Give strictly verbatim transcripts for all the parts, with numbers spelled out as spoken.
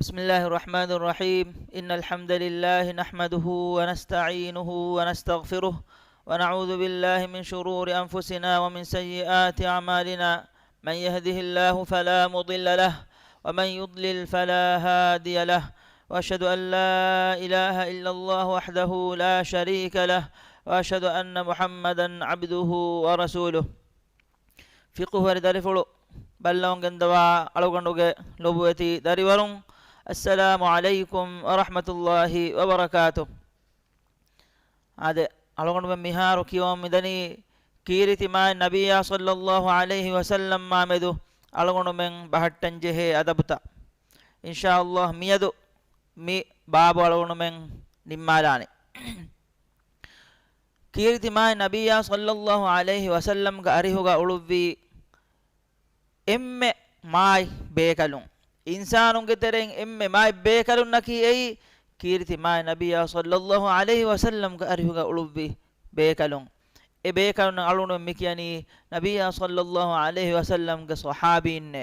بسم الله الرحمن الرحيم. إن الحمد لله نحمده ونستعينه ونستغفره، ونعوذ بالله من شرور أنفسنا ومن سيئات أعمالنا. من يهده الله فلا مضل له، ومن يضلل فلا هادي له، وأشهد أن لا إله إلا الله وحده لا شريك له، وأشهد أن محمدا عبده ورسوله. ފިޤުހުވެރި ދަރިފުޅު ބައްލަވަން ގެންދަވާ އަޅުގަނޑުގެ ލޮބުވެތި ދަރިވަރުން، އައްސަލާމު ޢަލައިކުމް ވަރަޙްމަތުﷲި ވަބަރަކާތު. އާދެ، އަޅުގަނޑުމެން މިހާރު ކިޔަވަން މިދަނީ ކީރިތި މާތް ނަބިއްޔާ ޞައްލައްލާހު ޢަލައިހި ވަސައްލަމާ މެދު އަޅުގަނޑުމެން ބަހައްޓަން ޖެހޭ އަދަބުތައް. އިންޝާﷲ މިއަދު މި ބާބު އަޅުގަނޑުމެން ނިންމާލާނެ. ކީރިތި މާތް ނަބިއްޔާ ޞައްލައްލާހު ޢަލައިހި ވަސައްލަމްގެ އަރިހުގަ އުޅުއްވި އެންމެ މާތް ބޭކަލުން، އިންސާނުންގެ ތެރެއިން އެންމެ މާތް ބޭކަލުންނަކީ އެއީ، ކީރިތި މާތް ނަބިއްޔާ ޞައްލައްލާހު ޢަލައިހި ވަސައްލަމްގެ އަރިހުގަ އުޅުއްވި ބޭކަލުން. އެ ބޭކަލުންނަށް އަޅުގަނޑު މި ކިޔަނީ ނަބިއްޔާ ޞައްލައްލާހު ޢަލައިހި ވަސައްލަމްގެ ޞަޙާބީންނޭ.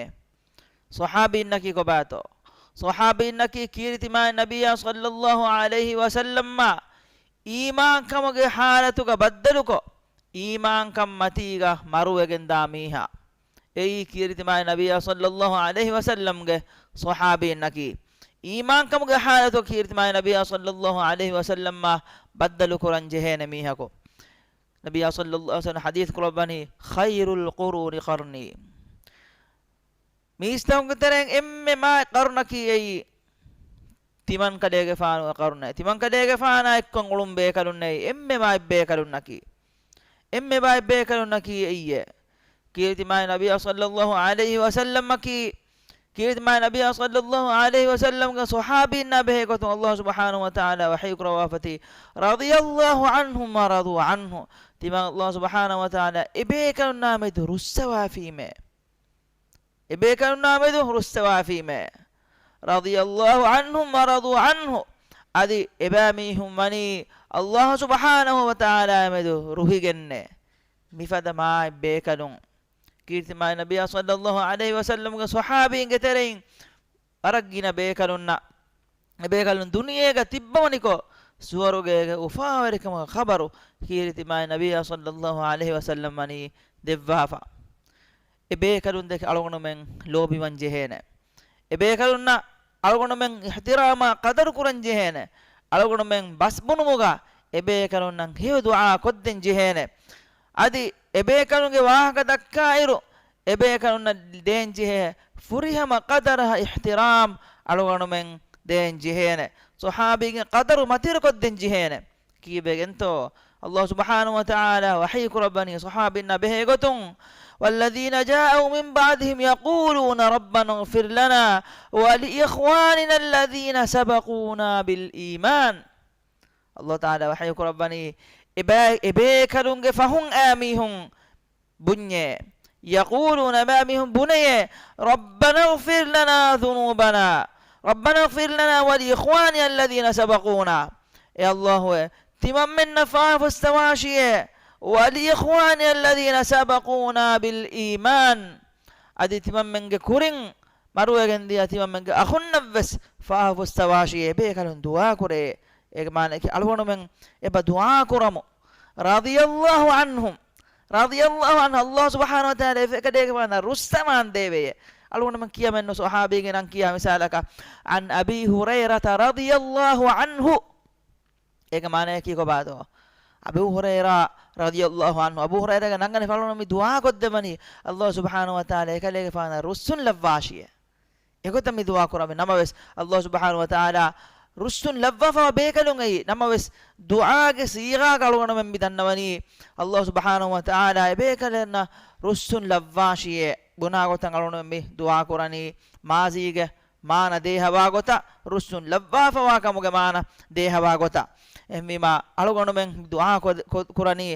ޞަޙާބީންނަކީ ކޮބާތޯ؟ ޞަޙާބީންނަކީ ކީރިތި މާތް ނަބިއްޔާ ޞައްލައްލާހު ޢަލައިހި ވަސައްލަމްއާ އީމާންކަމުގެ ޙާލަތުގަ ބައްދަލުކޮށް، އީމާންކަން މަތީގަ މަރުވެގެންދާ މީހާ. އެއީ ކީރިތި މާތް ނަބިއްޔާ ޞައްލައްލާހު ޢަލައިހި ވަސައްލަމްގެ ޞަޙާބީންނަކީ. އީމާންކަމުގެ ޙާލަތު ކީރިތި މާތް ނަބިއްޔާ ޞައްލައްލާހު ޢަލައިހި ވަސައްލަމްއާ ބައްދަލު ކުރަން ޖެހޭނެ މީހަކު. ނަބިއްޔާ ޞައްލައްލާހު ޢަލައިހި ވަސައްލަމް ޙަދީޘް ކުރައްވަނީ، "خير القرون قرني." މީސްތަކުންގެ ތެރެއިން އެންމެ މާތް ޤަރުނަކީ އެއީ، ތިމަންކަލޭގެފާނުގެ ޤަރުނޭ. ތިމަންކަލޭގެފާނާ އެއްކޮށް އުޅުން ބޭކަލުންނޭ އެންމެ މާތް ބޭކަލުންނަކީ. އެންމެ މާތް ބޭކަލުންނަކީ އެއީ. ކީރިތި މާތް ނަބިއްޔާ ޞައްލައްލާހު ޢަލައިހި ވަސައްލަމަކީ، ކީރިތި މާތް ނަބިއްޔާ ޞައްލައްލާހު ޢަލައިހި ވަސައްލަމްގެ ޞަޙާބީންނާ ބެހޭ ގޮތުން ﷲ ސުބްޙާނަހު ވަތަޢާލާ ވަޙީ ކުރައްވާފަތީ، "رضي الله عنهم ورضوا عنه." ތިމަން ﷲ ސުބްޙާނަހު ވަތަޢާލާ އެ ބޭކަލުންނާ މެދު ރުއްސަވާފީމޭ. އެބޭކަލުންނާ މެދު ރުއްސަވާފީމޭ. "رضي الله عنهم ورضوا عنه." އަދި އެބައިމީހުން ވަނީ ﷲ ސުބްޙާނަހު ވަތަޢާލާ މެދު ރުހިގެންނޭ. މިފަދަ މާތް ބޭކަލުން. ކީރިތި މާތް ނަބިއްޔާ ޞައްލައްލާހު ޢަލައިހި ވަސައްލަމްގެ ޞަޙާބީންގެ ތެރެއިން ވަރަށް ގިނަ ބޭކަލުންނަށް، އެބޭކަލުން ދުނިޔޭގަ ތިއްބަވަނިކޮށް، ސުވަރުގޭގެ އުފާވެރިކަމުގެ ޚަބަރު ކީރިތި މާތް ނަބިއްޔާ ޞައްލައްލާހު ޢަލައިހި ވަސައްލަމް ވަނީ ދެއްވާފަ. އެ ބޭކަލުން ދެކެ އަޅުގަނޑުމެން ލޯބިވަން ޖެހޭނެ. އެ ބޭކަލުންނަށް އަޅުގަނޑުމެން އިޙްތިރާމާ ޤަދަރު ކުރަން ޖެހޭނެ. އަޅުގަނޑުމެން ބަސް ބުނުމުގަ އެ ބޭކަލުންނަށް ހެޔޮ ދުޢާ ކޮށްދޭން ޖެހޭނެ. އަދި އެ ބޭކަލުންގެ ވާހަކަ ދައްކާއިރު، އެ ބޭކަލުންނަށް ދޭން ޖެހޭ ފުރިހަމަ ޤަދަރަށް އިޙްތިރާމް އަޅުގަނޑުމެން ދޭން ޖެހޭނެ. ޞަޙާބީގެ ޤަދަރު މަތިވެރިކޮށްދޭން ޖެހޭނެ. ކީއްވެގެންތޯ؟ ﷲ ސުބްޙާނަހު ވަތަޢާލާ ވަޙީ ކުރައްވަނީ ޞަޙާބީންނާ ބެހޭ ގޮތުން، "والذين جاءوا من بعدهم يقولون ربنا اغفر لنا ولإخواننا الذين سبقونا بالإيمان." ﷲ ތަޢާލާ ވަޙީ ކުރައްވަނީ، އެބައި-، އެބޭކަލުންގެ ފަހުން އައިމީހުން ބުންޏޭ. يقولون، އެބައިމީހުން ބުނެޔޭ، "ربنا اغفر لنا ذنوبنا، ربنا اغفر لنا ولإخواننا الذين سبقونا." އޭ ﷲ، ތިމަންމެންނަށް ފާފަފުއްސަވާށިއޭ، "ولإخواننا الذين سبقونا بالإيمان." އަދި ތިމަންމެންގެ ކުރިން މަރުވެގެންދިޔަ ތިމަންމެންގެ އަޚުންނަށްވެސް ފާފަފުއްސަވާށިއޭ. އެބޭކަލުން ދުޢާ ކުރޭ. އޭގެ މާނައަކީ އަޅުގަނޑުމެން އެބަ ދުޢާ ކުރަމު. رضي الله عنهم، رضي الله عنه، ﷲ ސުބްޙާނަހު ވަތަޢާލާ އެކަލޭގެފާނަށް ރުއްސަވާން ދެވެޔޭ. އަޅުގަނޑުމެން ކިޔަމެއްނު ޞަޙާބީގެ ނަން ކިޔާ މިސާލަކަށް، عن أبي هريرة رضي الله عنه. އޭގެ މާނައަކީ ކޮބާތޯ؟ އަބޫ ހުރައިރާ رضي الله عنه، އަބޫ ހުރައިރާގެ ނަންގަނޑަށް ފަޅުނު މި ދުޢާ ކޮށްދެއްވަނީ، ﷲ ސުބްޙާނަހު ވަތަޢާލާ އެކަލޭގެފާނަށް ރުއްސުން ލައްވާށިއޭ. އެގޮތަށް މި ދުޢާ ކުރަމޭ. ނަމަވެސް، ﷲ ސުބްޙާނަހު ވަތަޢާލާ ރުއްސުން ލައްވާފަވާ ބޭކަލުން އެއީ. ނަމަވެސް، ދުޢާގެ ޞީޣާގަ އަޅުގަނޑުމެން މި ދަންނަވަނީ، ﷲ ސުބްޙާނަހު ވަތަޢާލާ އެބޭކަލެއްނަށް ރުއްސުން ލައްވާށިއޭ ބުނާ ގޮތަށް އަޅުގަނޑުމެން މި ދުޢާ ކުރަނީ. މާޒީގެ މާނަ ދޭހަވާ ގޮތަށް، ރުއްސުން ލައްވާފަވާ ކަމުގެ މާނަ ދޭހަވާ ގޮތަށް. އެހެންވީމާ، އަޅުގަނޑުމެން ދުޢާ ކޮ-، ކޮ-، ކުރަނީ،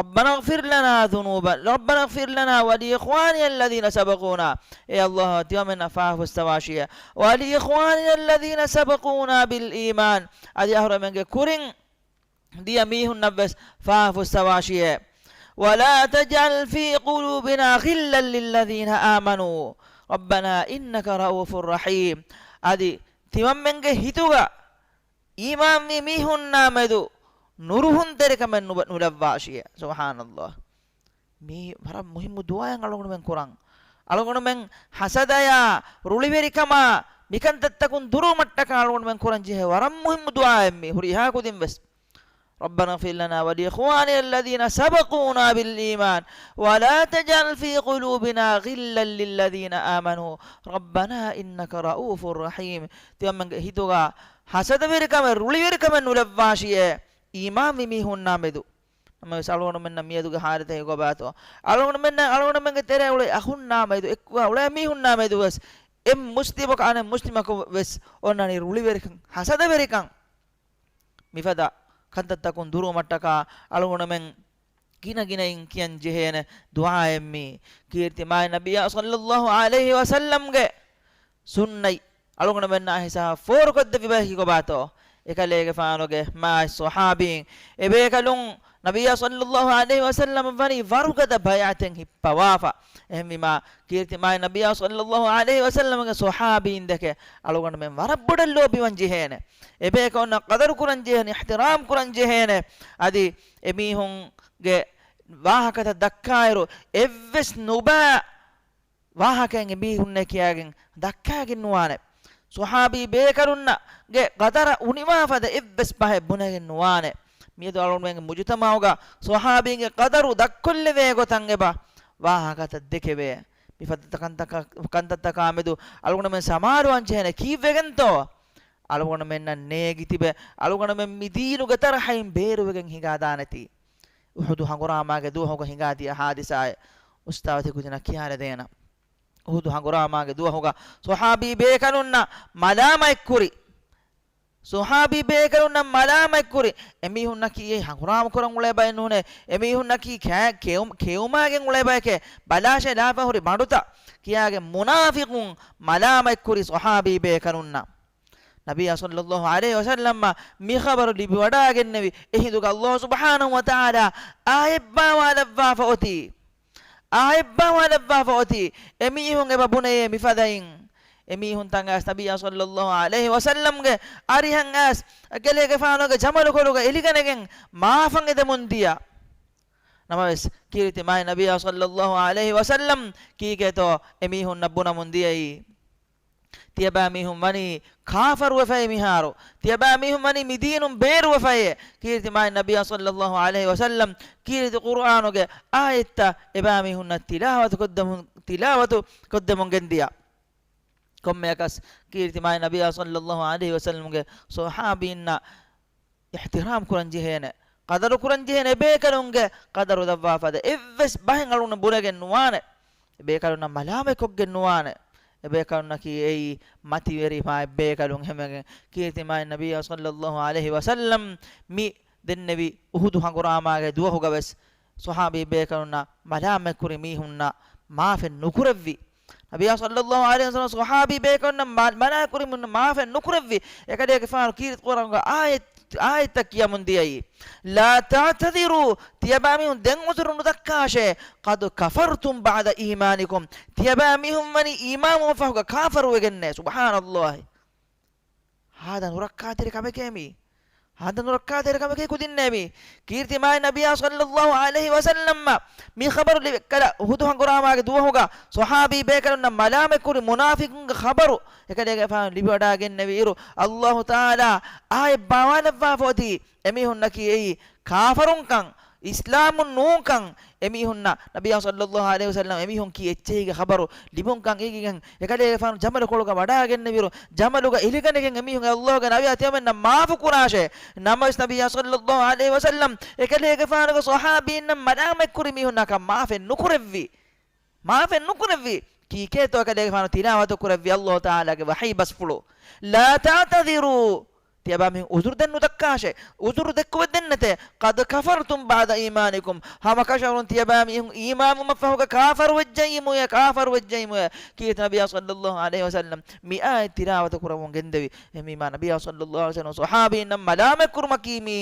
ربنا اغفر لنا ذنوب، ربنا اغفر لنا ولإخواننا الذين سبقونا. އޭ ﷲ، ތިމަންމެންނަށް ފާފަފުއްސަވާށިއޭ. ولإخواننا الذين سبقونا بالإيمان. އަދި އަހުރެމެންގެ ކުރިން ދިޔަ މީހުންނަށްވެސް ފާފަފުއްސަވާށިއޭ. ولا تجعل في قلوبنا غلا للذين آمنوا ربنا إنك رءوف رحيم. އަދި ތިމަންމެންގެ ހިތުގަ އީމާންވި މީހުންނާ މެދު ނުރުހުންތެރިކަމެއް ނުބަ-، ނުލައްވާށިއޭ. ސުބްޙާނަﷲ. މީ ވަރަށް މުހިއްމު ދުޢާއެއް އަޅުގަނޑުމެން ކުރަން. އަޅުގަނޑުމެން ހަސަދަޔާ، ރުޅިވެރިކަމާ، މިކަންތައްތަކުން ދުރުވުމަށްޓަކާ އަޅުގަނޑުމެން ކުރަން ޖެހޭ ވަރަށް މުހިއްމު ދުޢާއެއް މީ. ހުރިހާ ކުދިން ވެސް. ربنا اغفر لنا ولإخواننا الذين سبقونا بالإيمان ولا تجعل في قلوبنا غلا للذين آمنوا ربنا إنك رءوف رحيم. ތިމަންމެންގެ ހިތުގަ ހަސަދަވެރިކަމެއް، ރުޅިވެރިކަމެއް ނުލައްވާށިއޭ، އީމާންވި މީހުންނާ މެދު. ނަމަވެސް އަޅުގަނޑުމެންނަށް މިއަދުގެ ހާލަތަކީ ކޮބާތޯ؟ އަޅުގަނޑުމެންނަށް، އަޅުގަނޑުމެންގެ ތެރޭ އުޅޭ އަޚުންނާ މެދު، އެއްކުވާ އުޅޭ މީހުންނާ މެދު ވެސް، އެއް މުސްލިމަކު އަނެއް މުސްލިމަކު ވެސް އޮންނަނީ ރުޅިވެރިކަން، ހަސަދަވެރިކަން. މިފަދަ ކަންތައްތަކުން ދުރުވުމަށްޓަކާ އަޅުގަނޑުމެން ގިނަގިނައިން ކިޔަން ޖެހޭނެ ދުޢާއެއް މީ. ކީރިތި މާތް ނަބިއްޔާ ޞައްލައްލާހު ޢަލައިހި ވަސައްލަމްގެ ސުންނަތް އަޅުގަނޑުމެންނާ ހިސާބަށް ފޯރުކޮށްދެއްވި ބަޔަކީ ކޮބާތޯ؟ އެކަލޭގެފާނުގެ މާތް ޞަޙާބީން އެބޭކަލުން ނަބިއްޔާ ޞައްލައްލާހު ޢަލައިހި ވަސައްލަމަށް ވަނީ ވަރުގަދަ ބަޔާތެއް ހިއްޕަވާފަ. އެހެންވީމާ، ކީރިތި މާތް ނަބިއްޔާ ޞައްލައްލާހު ޢަލައިހި ވަސައްލަމްގެ ޞަޙާބީން ދެކެ އަޅުގަނޑުމެން ވަރަށް ބޮޑަށް ލޯބިވަން ޖެހޭނެ. އެބޭކަލުންނަށް ޤަދަރު ކުރަން ޖެހޭނެ، އިޙްތިރާމް ކުރަން ޖެހޭނެ. އަދި އެމީހުންގެ ވާހަކަތައް ދައްކާއިރު، އެއްވެސް ނުބައި ވާހަކައެއް އެމީހުންނޭ ކިޔާގެން ދައްކާގެން ނުވާނެ. ޞަޙާބީ ބޭކަލުންނަށް ގެ ޤަދަރަށް އުނިވާފަދަ އެއްވެސް ބަހެއް ބުނެގެން ނުވާނެ. މިއަދު އަޅުގަނޑުމެންގެ މުޖުތަމަޢުގަ ޞަޙާބީންގެ ޤަދަރު ދަށްކޮށްލެވޭ ގޮތަށް އެބަ ވާހަކަތައް ދެކެވޭ. މިފަދަ ކަންތަކަ-، ކަންތައްތަކާ މެދު އަޅުގަނޑުމެން ސަމާލުވާން ޖެހޭނެ. ކީއްވެގެންތޯ؟ އަޅުގަނޑުމެންނަށް ނޭގި ތިބެ، އަޅުގަނޑުމެން މި ދީނުގެ ތަރަހައިން ބޭރުވެގެން ހިނގާދާނެތީ. އުޙުދު ހަނގުރާމާގެ ދުވަހުގަ ހިނގާދިޔަ ޙާދިސާއެއް އުސްތާޛު ތިކުދިންނަށް ކިޔާލަދޭނަން. އުޙުދު ހަނގުރާމާގެ ދުވަހުގަ ޞަޙާބީ ބޭކަލުންނަށް މަލާމަތްކުރި، ޞަޙާބީ ބޭކަލުންނަށް މަލާމަތްކުރި، އެމީހުންނަކީ އެއީ ހަނގުރާމަ ކުރަން އުޅޭ ބައެއް ނޫނޭ، އެމީހުންނަކީ ކެ-، ކެއު-، ކެއުމާގެން އުޅޭ ބަޔެކޭ، ބަލާށޭ ލާފަ ހުރި ބަނޑުތައް ކިޔާގެން މުނާފިޤުން މަލާމަތްކުރި ޞަޙާބީ ބޭކަލުންނަށް. ނަބިއްޔާ ޞައްލައްލާހު ޢަލައިހި ވަސައްލަމަށް މި ޚަބަރު ލިބިވަޑައިގެންނެވި. އެހިނދުގަ ﷲ ސުބްޙާނަހު ވަތަޢާލާ އާޔަތް ބާވާލައްވާފަ އޮތީ، އާޔަތް ބާވާލައްވާފަ އޮތީ، އެމީހުން އެބަ ބުނެޔޭ މިފަދައިން. އެމީހުން ތަން އައިސް ނަބިއްޔާ ޞައްލައްލާހު ޢަލައިހި ވަސައްލަމްގެ އަރިހަށް އައިސް، އެކަލޭގެފާނުގެ ޖަމަލު ކޮޅުގަ އެލިގަނެގެން މާފަށް އެދެމުން ދިޔަ. ނަމަވެސް، ކީރިތި މާތް ނަބިއްޔާ ޞައްލައްލާހު ޢަލައިހި ވަސައްލަމް ކީކޭތޯ އެމީހުންނަށް ބުނަމުން ދިޔައީ؟ ތިޔަބައިމީހުން ވަނީ ކާފަރުވެފައޭ މިހާރު. ތިޔަބައިމީހުން ވަނީ މި ދީނުން ބޭރުވެފައޭ. ކީރިތި މާތް ނަބިއްޔާ ޞައްލައްލާހު ޢަލައިހި ވަސައްލަމް ކީރިތި ޤުރުއާނުގެ އާޔަތްތައް އެބައިމީހުންނަށް ތިލާވަތު ކޮށްދެމުން، ތިލާވަތު ކޮށްދެމުން ގެންދިޔަ. ކޮންމެއަކަސް ކީރިތި މާތް ނަބިއްޔާ ޞައްލައްލާހު ޢަލައިހި ވަސައްލަމްގެ ޞަޙާބީންނަށް އިޙްތިރާމް ކުރަން ޖެހޭނެ، ޤަދަރު ކުރަން ޖެހޭނެ، އެބޭކަލުންގެ ޤަދަރު ދަށްވާފަދަ އެއްވެސް ބަހެއް އަޅުގަނޑު ބުނެގެން ނުވާނެ. އެބޭކަލުންނަށް މަލާމަތް ކޮށްގެން ނުވާނެ. އެބޭކަލުންނަކީ އެއީ މަތިވެރި މާތް ބޭކަލުން ހަމައެކަނި. ކީރިތި މާތް ނަބިއްޔާ ޞައްލައްލާހު ޢަލައިހި ވަސައްލަމް މި ދެންނެވި އުޙުދު ހަނގުރާމާގެ ދުވަހުގަވެސް ޞަޙާބީ ބޭކަލުންނަށް މަލާމަތްކުރި މީހުންނަށް މާފެއް ނުކުރެއްވި. ނަބިއްޔާ ޞައްލައްލާހު ޢަލައިހި ވަސައްލަމް ޞަޙާބީ ބޭކަލުންނަށް މަ-، މަނާ ކުރި މީހުންނަށް މާފެއް ނުކުރެއްވި. އެކަލޭގެފާނު ކީރިތި ޤުރްއާނުގެ އާޔަތް، އާޔަތްތައް ކިޔަމުން ދިޔައީ. لا تعتذروا، ތިޔަބައިމީހުން ދެން ޢުޛުރު ނުދައްކާށޭ. قد كفرتم بعد إيمانكم، ތިޔަބައިމީހުން ވަނީ އީމާންވުމަށް ފަހުގަ ކާފަރުވެގެންނޭ. ސުބްޙާނަﷲ. ހާދަ ނުރައްކާތެރި ކަމެކޭ މީ. ހާދަ ނުރައްކާތެރި ކަމެކޭ ކުދިންނޭ މީ. ކީރިތި މާތް ނަބިއްޔާ ޞައްލައްލާހު ޢަލައިހި ވަސައްލަމް މި ޚަބަރު ލިބި ކަލަ އުޙުދު ހަނގުރާމާގެ ދުވަހުގަ ޞަޙާބީ ބޭކަލުންނަށް މަލާމަތްކުރި މުނާފިޤުންގެ ޚަބަރު އެކަލޭގެފާނު ލިބިވަޑައިގެންނެވި އިރު، ﷲ ތަޢާލާ އާޔަތް ބާވާލައްވާފަ އޮތީ އެމީހުންނަކީ އެއީ ކާފަރުންކަން، އިސްލާމުން ނޫންކަން. އެމީހުންނަށް ނަބިއްޔާ ޞައްލައްލާހު ޢަލައިހި ވަސައްލަމް އެމީހުން ކީ އެއްޗެހީގެ ޚަބަރު ލިބުންކަން އެނގިގެން، އެކަލޭގެފާނު ޖަމަލު ކޮޅުގަ ވަޑައިގެންނެވިއިރު، ޖަމަލުގަ އެލިގަނެގެން އެމީހުން ﷲގެ ނަބިއްޔާ ތިޔަބައިމީހުންނަށް މާފު ކުރާށޭ. ނަމަވެސް ނަބިއްޔާ ޞައްލައްލާހު ޢަލައިހި ވަސައްލަމް އެކަލޭގެފާނުގެ ޞަޙާބީންނަށް މަލާމަތްކުރި މީހުންނަކަށް މާފެއް ނުކުރެއްވި. މާފެއް ނުކުރެއްވި. ކީކޭތޯ އެކަލޭގެފާނު ތިލާވަތު ކުރެއްވި ﷲ ތަޢާލާގެ ވަޙީ ބަސްފުޅު؟ لا تعتذروا. ތިޔަބައިމީހުން ޢުޛުރު ދެން ނުދައްކާށޭ. ޢުޛުރު ދެއްކުވެ ދެންނެތޭ. قد كفرتم بعد إيمانكم. ހަމަކަށަވަރުން ތިޔަބައިމީހުން އީމާންވުމަށްފަހުގަ ކާފަރުވެއްޖައީމުއޭ، ކާފަރުވެއްޖައީމުއޭ. ކީރިތި ނަބިއްޔާ ޞައްލައްލާހު ޢަލައިހި ވަސައްލަމް މި އާޔަތް ތިލާވަތު ކުރަމުން ގެންދެވި. އެހެންވީމާ ނަބިއްޔާ ޞައްލައްލާހު ޢަލައިހި ވަސައްލަމް ޞަޙާބީންނަށް މަލާމަތްކުރުމަކީ މީ.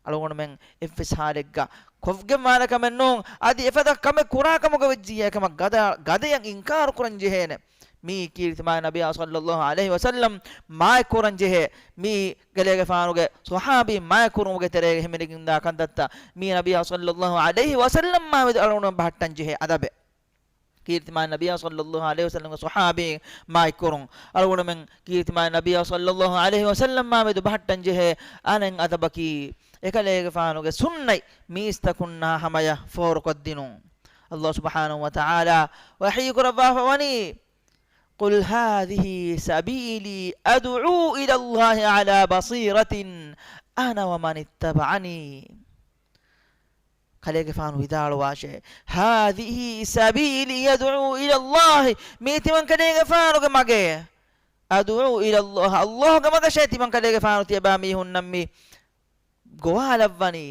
އަޅުގަނޑުމެން އެއްވެސް ޙާލެއްގަ ކޮށްގެންވާނެ ކަމެއް ނޫން. އަދި އެފަދަ ކަމެއް ކުރާ ކަމުގަ ވެއްޖިއްޔާ އެކަމަށް ގަދަ-، ގަދަޔަށް އިންކާރު ކުރަން ޖެހޭނެ. މީ ކީރިތި މާތް ނަބިއްޔާ ޞައްލައްލާހު ޢަލައިހި ވަސައްލަމް މާތްކުރަން ޖެހޭ، މީ ކަލޭގެފާނުގެ ޞަޙާބީން މާތްކުރުމުގެ ތެރޭގަ ހިމެނިގެންދާ ކަންތައްތައް، މީ ނަބިއްޔާ ޞައްލައްލާހު ޢަލައިހި ވަސައްލަމް މާމެދު އަޅުގަނޑު ބަހައްޓަން ޖެހޭ އަދަބެއް. ކީރިތި މާތް ނަބިއްޔާ ޞައްލައްލާހު ޢަލައިހި ވަސައްލަމްގެ ޞަޙާބީން މާތްކުރުން، އަޅުގަނޑުމެން ކީރިތި މާތް ނަބިއްޔާ ޞައްލައްލާހު ޢަލައިހި ވަސައްލަމް މާމެދު ބަހައްޓަން ޖެހޭ އަނެއް އަދަބަކީ، އެކަލޭގެފާނުގެ ސުންނަތް މީސްތަކުންނާ ހަމަޔަށް ފޯރުކޮށްދިނުން. އައްލާހު ސުބްޙާނަހު ވަ ތަޢާލާ ވަޙީ ކުރައްވާފަ ވަނީ، قل هذه سبيلي أدعو إلى الله على بصيرة أنا ومن اتبعني. ކަލޭގެފާނު ވިދާޅުވާށޭ، هذه سبيلي أدعو إلى الله، މީ ތިމަން ކަލޭގެފާނުގެ މަގޭ. أدعو إلى الله، އައްލާހުގެ މަގަށޭ ތިމަން ކަލޭގެފާނު ތިޔަބާ މީހުންނަށް މި ގޮވާލައްވަނީ.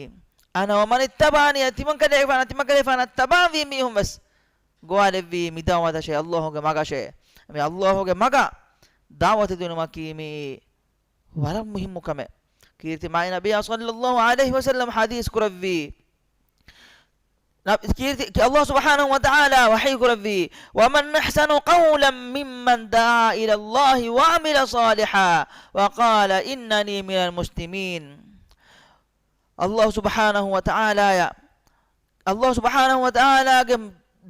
أنا ومن اتبعني، ތިމަން ކަލޭގެފާނަށް، ތިމަން ކަލޭގެފާނަށް ތަބާވީ މީހުން ވެސް ގޮވާލެއްވީ މި ދަޢުވަތަށޭ، އައްލާހުގެ މަގަށޭ. މި އައްލާހުގެ މަގަށް ދަޢުވަތު ދިނުމަކީ މި ވަރަށް މުހިއްމު ކަމެއް. ކީރިތި މާތް ނަބިއްޔާ ޞައްލައްލާހު ޢަލައިހި ވަސައްލަމް ޙަދީޘް ކުރެއްވީ، ނަ-، ކީރިތި، ކި-، އައްލާހު ސުބްޙާނަހު ވަ ތަޢާލާ ވަޙީ ކުރެއްވީ، ومن أحسن قولا ممن دعا إلى الله وعمل صالحا وقال إنني من المسلمين. އައްލާހު ސުބްޙާނަހު ވަ ތަޢާލާޔަށް، އައްލާހު ސުބްޙާނަހު ވަ ތަޢާލާގެ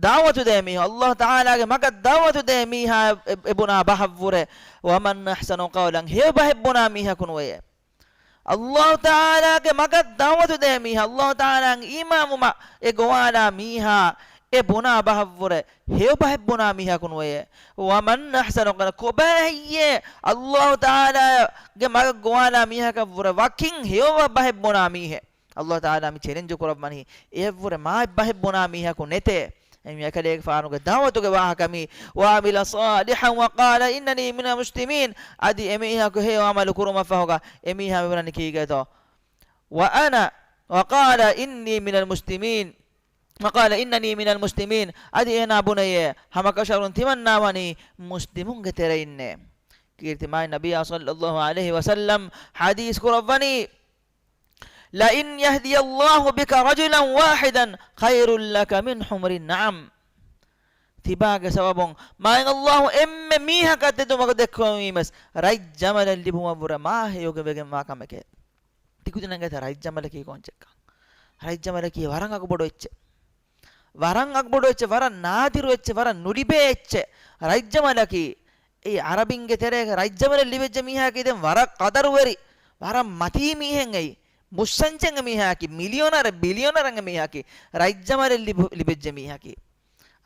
ދަޢުވަތު ދޭ މީހާ، އައްލާހު ތަޢާލާގެ މަގަށް ދަޢުވަތު ދޭ މީހާ އެ-، އެބުނާ ބަހަށްވުރެ، ومن أحسن قولا، ހެޔޮ ބަހެއް ބުނާ މީހަކު ނުވެޔޭ. އައްލާހު ތަޢާލާގެ މަގަށް ދަޢުވަތު ދޭ މީހާ، އައްލާހު ތަޢާލާއަށް އީމާންވުމަށް އެ ގޮވާލާ މީހާ އެ ބުނާ ބަހަށްވުރެ، ހެޔޮ ބަހެއް ބުނާ މީހަކު ނުވެޔޭ. ومن أحسن قولا، ކޮބާ ހެއްޔޭ އައްލާހު ތަޢާލާގެ މަގަށް ގޮވާލާ މީހަކަށްވުރެ ވަކިން ހެޔޮ ބަހެއް ބުނާ މީހެއް؟ އައްލާހު ތަޢާލާ މި ޗެލެންޖު ކުރައްވަނީ، އެއަށްވުރެ މާތް ބަހެއް ބުނާ މީހަކު ނެތޭ. އެ މީހާ ކަލޭގެފާނުގެ ދަޢުވަތުގެ ވާހަކަ މީ، وعمل صالحا وقال إنني من المسلمين، އަދި އެމީހަކު ހެޔޮ ޢަމަލު ކުރުމަށްފަހުގަ އެމީހާ މިވަނީ ކީގެތޯ؟ وأنا، وقال إني من المسلمين، وقال إنني من المسلمين، އަދި އޭނާ ބުނެޔޭ، ހަމަކަށަވަރުން ތިމަންނާ ވަނީ މުސްލިމުންގެ ތެރެއިންނޭ. ކީރިތި މާތް ނަބިއްޔާ ޞައްލައްލާހު ޢަލައިހި ވަސައްލަމް ޙަދީޘް ކުރައްވަނީ، لئن يهدي الله بك رجلا واحدا خير لك من حمر النعم. ތިބާގެ ސަބަބުން މާތް އައްލާހު އެންމެ މީހަކަށް ތެދުމަގު ދެއްކުމީމަސް ރަތް ޖަމަލެއް ލިބުމަށްވުރެ މާ ހެޔޮވެގެންވާ ކަމެކޭ. ތިކުދިންނަށް އެނގޭތަ ރަތް ޖަމަލަކީ ކޮންޗެއްކަން؟ ރަތް ޖަމަލަކީ ވަރަށް އަގުބޮޑު އެއްޗެއް. ވަރަށް އަގުބޮޑު އެއްޗެއް، ވަރަށް ނާދިރު އެއްޗެއް، ވަރަށް ނުލިބޭ އެއްޗެއް. ރަތް ޖަމަލަކީ އެއީ ޢަރަބިންގެ ތެރޭގަ ރަތް ޖަމަލެއް ލިބިއްޖެ މީހާއަކީ ދެން ވަރަށް ޤަދަރުވެރި، ވަރަށް މަތީ މީހެއް އެއީ. މުއްސަންޖެން އެ މީހާއަކީ، މިލިއޮނަރެއް، ބިލިއޮނަރެއް އެ މީހާއަކީ، ރަތް ޖަމަލެއް ލިބު-، ލިބިއްޖެ މީހަކީ.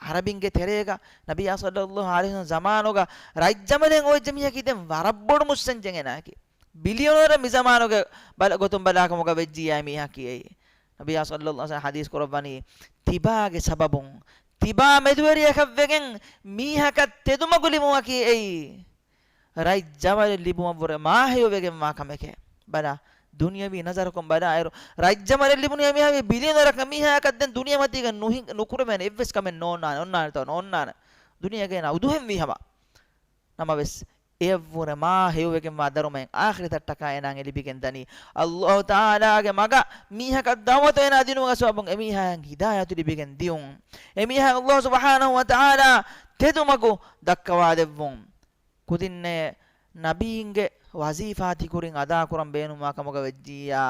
ޢަރަބިންގެ ތެރޭގަ ނަބިއްޔާ ޞައްލައްލާހު ޢަލައިހި ވަސައްލަމް ޒަމާނުގަ ރަތް ޖަމަލެއް އޮވެއްޖެ މީހަކީ ދެން ވަރަށް ބޮޑު މުއްސަންޖެން އޭނާއަކީ. ބިލިއޮނަރެއް މި ޒަމާނުގެ ބަލަ-، ގޮތުން ބަލާކަމުގަ ވެއްޖިއްޔާ މީހަކީ އެއީ. ނަބިއްޔާ ޞައްލައްލާހު ޢަލައިހި ވަސައްލަމް ޙަދީޘް ކުރައްވަނީ، ތިބާގެ ސަބަބުން ތިބާ މެދުވެރިޔަކަށްވެގެން މީހަކަށް ތެދުމަގު ލިބުމަކީ އެއީ ރަތް ޖަމަލެއް ލިބުމަށްވުރެ މާ ހެޔޮވެގެންވާ ކަމެކޭ. ބަލާ، ދުނިޔަވީ ނަޒަރަކުން ބަލާއިރު، ރަތް ޖަމަލެއް ލިބުނީ މީހާ ބިލިއޮނަރަކަށް، މީހާއަކަށް ދެން ދުނިޔެމަތީގަ ނުހި-، ނުކުރެވޭނެ އެއްވެސް ކަމެއް ނޯންނާނެ، އޮންނާނެތޯ ނޯންނާނެ. ދުނިޔޭގައި އުދުހެންވީ ހަމަ. ނަމަވެސް، އެއަށްވުރެ މާ ހެޔޮވެގެންވާ ދަރުމައެއް އާޚިރަތަށްޓަކާ އޭނާއަށް ލިބިގެން ދަނީ. އައްލާހު ތަޢާލާގެ މަގަށް މީހަކަށް ދަޢުވަތު އޭނާ ދިނުމުގެ ސަބަބުން އެމީހާއަށް ހިދާޔަތު ލިބިގެން ދިޔުން. އެމީހާއަށް އައްލާހު ސުބްޙާނަހު ވަ ތަޢާލާ ތެދުމަގު ދައްކަވާދެއްވުން. ކުދިންނޭ ނަބީންގެ ވަޒީފާ ތިކުރިން އަދާކުރަން ބޭނުންވާ ކަމުގަ ވެއްޖިއްޔާ،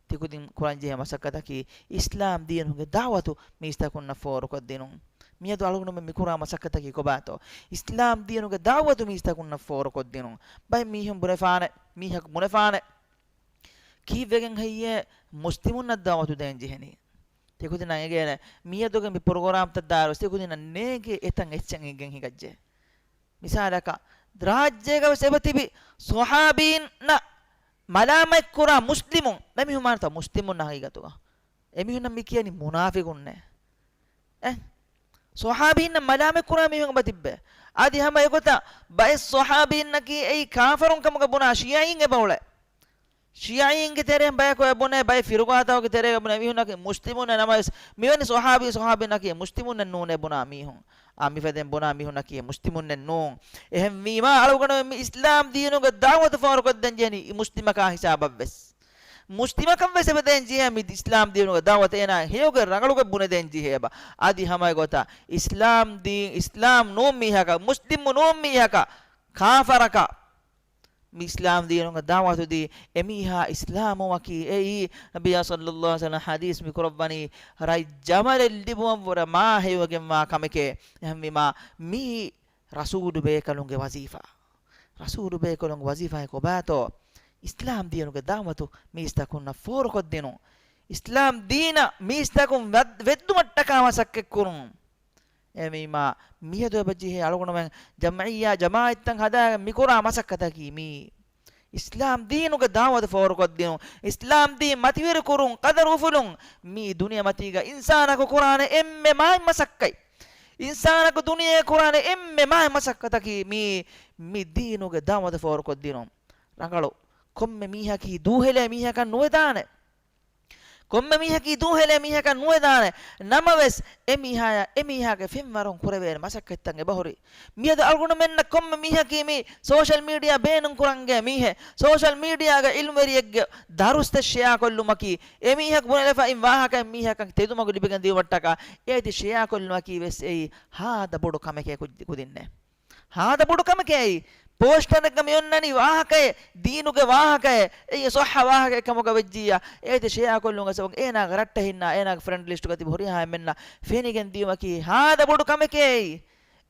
ތިކުދިން ކުރަންޖެހޭ މަސައްކަތަކީ އިސްލާމް ދީނުގެ ދަޢުވަތު މީސްތަކުންނަށް ފޯރުކޮށްދިނުން. މިއަދު އަޅުގަނޑުމެން މިކުރާ މަސައްކަތަކީ ކޮބާތޯ؟ އިސްލާމް ދީނުގެ ދަޢުވަތު މީސްތަކުންނަށް ފޯރުކޮށްދިނުން. ބައެއް މީހުން ބުނެފާނެ، މީހަކު ބުނެފާނެ، ކީއްވެގެން ހެއްޔޭ މުސްލިމުންނަށް ދަޢުވަތު ދޭން ޖެހެނީ؟ ތިކުދިންނަށް އެނގޭނެ، މިއަދުގެ މި ޕްރޮގްރާމްތައް ދާއިރު ތިކުދިންނަށް ނޭނގޭ އެތަން އެއްޗެއް އެނގިގެން ހިނގައްޖެ. މިސާލަކަށް، ރާއްޖޭގަވެސް އެބަތިބި ޞަޙާބީންނަށް މަލާމަތްކުރާ މުސްލިމުން، އެމީހުން މާނަތަ މުސްލިމުން ހަގީގަތުގަ. އެމީހުންނަށް މި ކިޔަނީ މުނާފިގުންނޭ. އެ؟ ޞަޙާބީންނަށް މަލާމަތްކުރާ މީހުން އެބަތިއްބޭ. އަދި ހަމަ އެގޮތަށް ބައެއް ޞަޙާބީންނަކީ އެއީ ކާފަރުން ކަމުގަ ބުނާ ޝިޔަޢީން އެބައުޅޭ. ޝިޔަޢީންގެ ތެރެއިން ބަޔަކު އެބުނޭ، ބައެއް ފިރުގާތަކުގެ ތެރޭގަ ބުނޭ މީހުންނަކީ މުސްލިމުންނޭ ނަމަވެސް، މިވެނި ޞަޙާބީ، ޞަޙާބީންނަކީ މުސްލިމުންނެއް ނޫނޭ ބުނާ މީހުން. އާ، މިފަދައިން ބުނާ މީހުންނަކީ މުސްލިމުންނެއް ނޫން. އެހެންވީމާ، އަޅުގަނޑުމެން މި އިސްލާމް ދީނުގެ ދަޢުވަތު ފޯރުކޮށްދޭން ޖެހެނީ މުސްލިމަކާ ހިސާބަށްވެސް. މުސްލިމަކަށް ވެސް އެބަދޭން ޖެހޭ މި އިސްލާމް ދީނުގެ ދަޢުވަތު އޭނާ ހެޔޮގެ ރަނގަޅުގެ ބުނެދޭން ޖެހޭ އެބަ. އަދި ހަމަ އެގޮތަށް އިސްލާމް ދީން، އިސްލާމް ނޫން މީހަކަށް، މުސްލިމް ނޫން މީހަކަށް، ކާފަރަކަށް މި އިސްލާމް ދީނުގެ ދަޢުވަތު ދީ، އެމީހާ އިސްލާމްވުމަކީ އެއީ، ނަބިއްޔާ ޞައްލައްލާހު ޢަލައިހި ވަސައްލަމަ ޙަދީޘް މި ކުރައްވަނީ، ރަތް ޖަމަލެއް ލިބުމަށްވުރެ މާ ހެޔޮވެގެންވާ ކަމެކޭ. އެހެންވީމާ، މީ ރަސޫލު ބޭކަލުންގެ ވަޒީފާ. ރަސޫލު ބޭކަލުންގެ ވަޒީފާއެއް ކޮބާތޯ؟ އިސްލާމް ދީނުގެ ދަޢުވަތު މީސްތަކުންނަށް ފޯރުކޮށްދިނުން. އިސްލާމް ދީނަށް މީސްތަކުން ވެއް-، ވެއްދުމަށްޓަކާ މަސައްކަތްކުރުން. އެމީމާ މިއަދު އެބަޖެހޭ އަޅުގަނޑުމެން ޖަމްޢިއްޔާ ޖަމާޢަތްތައް ހަދާގެން މިކުރާ މަސައްކަތަކީ މީ. އިސްލާމް ދީނުގެ ދަޢުވަތު ފޯރުކޮށްދިނުން، އިސްލާމް ދީން މަތިވެރިކުރުން، ޤަދަރު އުފުލުން، މީ ދުނިޔެމަތީގަ އިންސާނަކު ކުރާނެ އެންމެ މާތް މަސައްކަތް. އިންސާނަކު ދުނިޔޭ ކުރާނެ އެންމެ މާތް މަސައްކަތަކީ މީ، މި ދީނުގެ ދަޢުވަތު ފޯރުކޮށްދިނުން. ރަނގަޅު، ކޮންމެ މީހަކީ ދޫހެލޭ މީހަކަށް ނުވެދާނެ. ކޮންމެ މީހަކީ ދޫހެލޭ މީހަކަށް ނުވެދާނެ. ނަމަވެސް، އެމީހާޔާ، އެމީހާގެ ފެންވަރުން ކުރެވޭނެ މަސައްކަތްތައް އެބަހުރި. މިއަދު އަޅުގަނޑުމެންނަށް ކޮންމެ މީހަކީ މި ސޯޝަލް މީޑިއާ ބޭނުން ކުރަންގެ މީހެއް، ސޯޝަލް މީޑިއާގަ އިލްމުވެރިއެއްގެ ދަރުސްތައް ޝެއާކޮށްލުމަކީ، އެމީހަކު ބުނެލަފައިން ވާހަކައެއް މީހަކަށް ތެދުމަގު ލިބިގެން ދިޔުމަށްޓަކާ، އޭތި ޝެއާކޮށްލުމަކީ ވެސް އެއީ ހާދަ ބޮޑު ކަމެކޭ ކުދިންނޭ. ހާދަ ބޮޑު ކަމެކޭ އެއީ. ޕޯސްޓަރެއްގަ މި އޮންނަނީ ވާހަކައެއް، ދީނުގެ ވާހަކައެއް، އެއީ ޞައްޙަ ވާހަކައެއް ކަމުގަ ވެއްޖިއްޔާ، އޭތި ޝެއާކޮށްލުމުގެ ސަބަބުން އޭނާގެ ރައްޓެހިންނާ، އޭނާގެ ފްރެންޑް ލިސްޓުގަ ތިބި ހުރިހާ އެންމެންނަށް ފެނިގެން ދިޔުމަކީ ހާދަ ބޮޑު ކަމެކޭ އެއީ.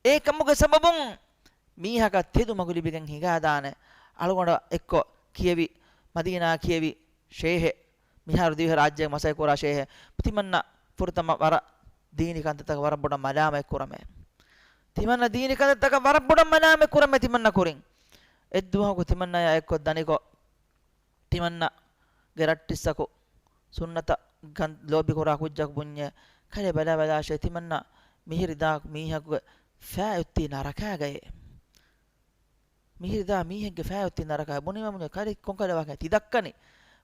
އެކަމުގެ ސަބަބުން މީހަކަށް ތެދުމަގު ލިބިގެން ހިނގާދާނެ. އަޅުގަނޑަށް އެއްކޮށް ކިޔެވި، މަދީނާ ކިޔެވި ޝޭހެއް، މިހާރު ދިވެހި ރާއްޖޭގެ މަސައްކަތް ކުރާ ޝޭހެއް، ތިމަންނަ ފުރަތަމަ ވަރަށް ދީނީ ކަންތައްތަކަށް ވަރަށް ބޮޑަށް މަލާމަތް ކުރަމޭ. ތިމަންނަ ދީނީ ކަންތައްތަކަށް ވަރަށް ބޮޑަށް މަލާމަތް ކުރަމޭ ތިމަންނަ ކުރިން. އެއްދުވަހަކު ތިމަންނަޔާ އެއްކޮށް ދަނިކޮށް، ތިމަންނަގެ ރައްޓިއްސަކު ސުންނަތަށް ގަން-، ލޯބިކުރާ ކުއްޖަކު ބުންޏޭ، ކަލޭ ބަލާ ބަލާށޭ ތިމަންނަ މިހިރި ދާ މީހަކުގެ ފައި އޮތީ ނަރަކާގައޭ. މިހިރި ދާ މީހެއްގެ ފައި އޮތީ ނަރަކާ. ބުނީމަ ބުންޏޭ ކަލޭ ކޮންކަލެ ވާހަކަ ތި ދައްކަނީ؟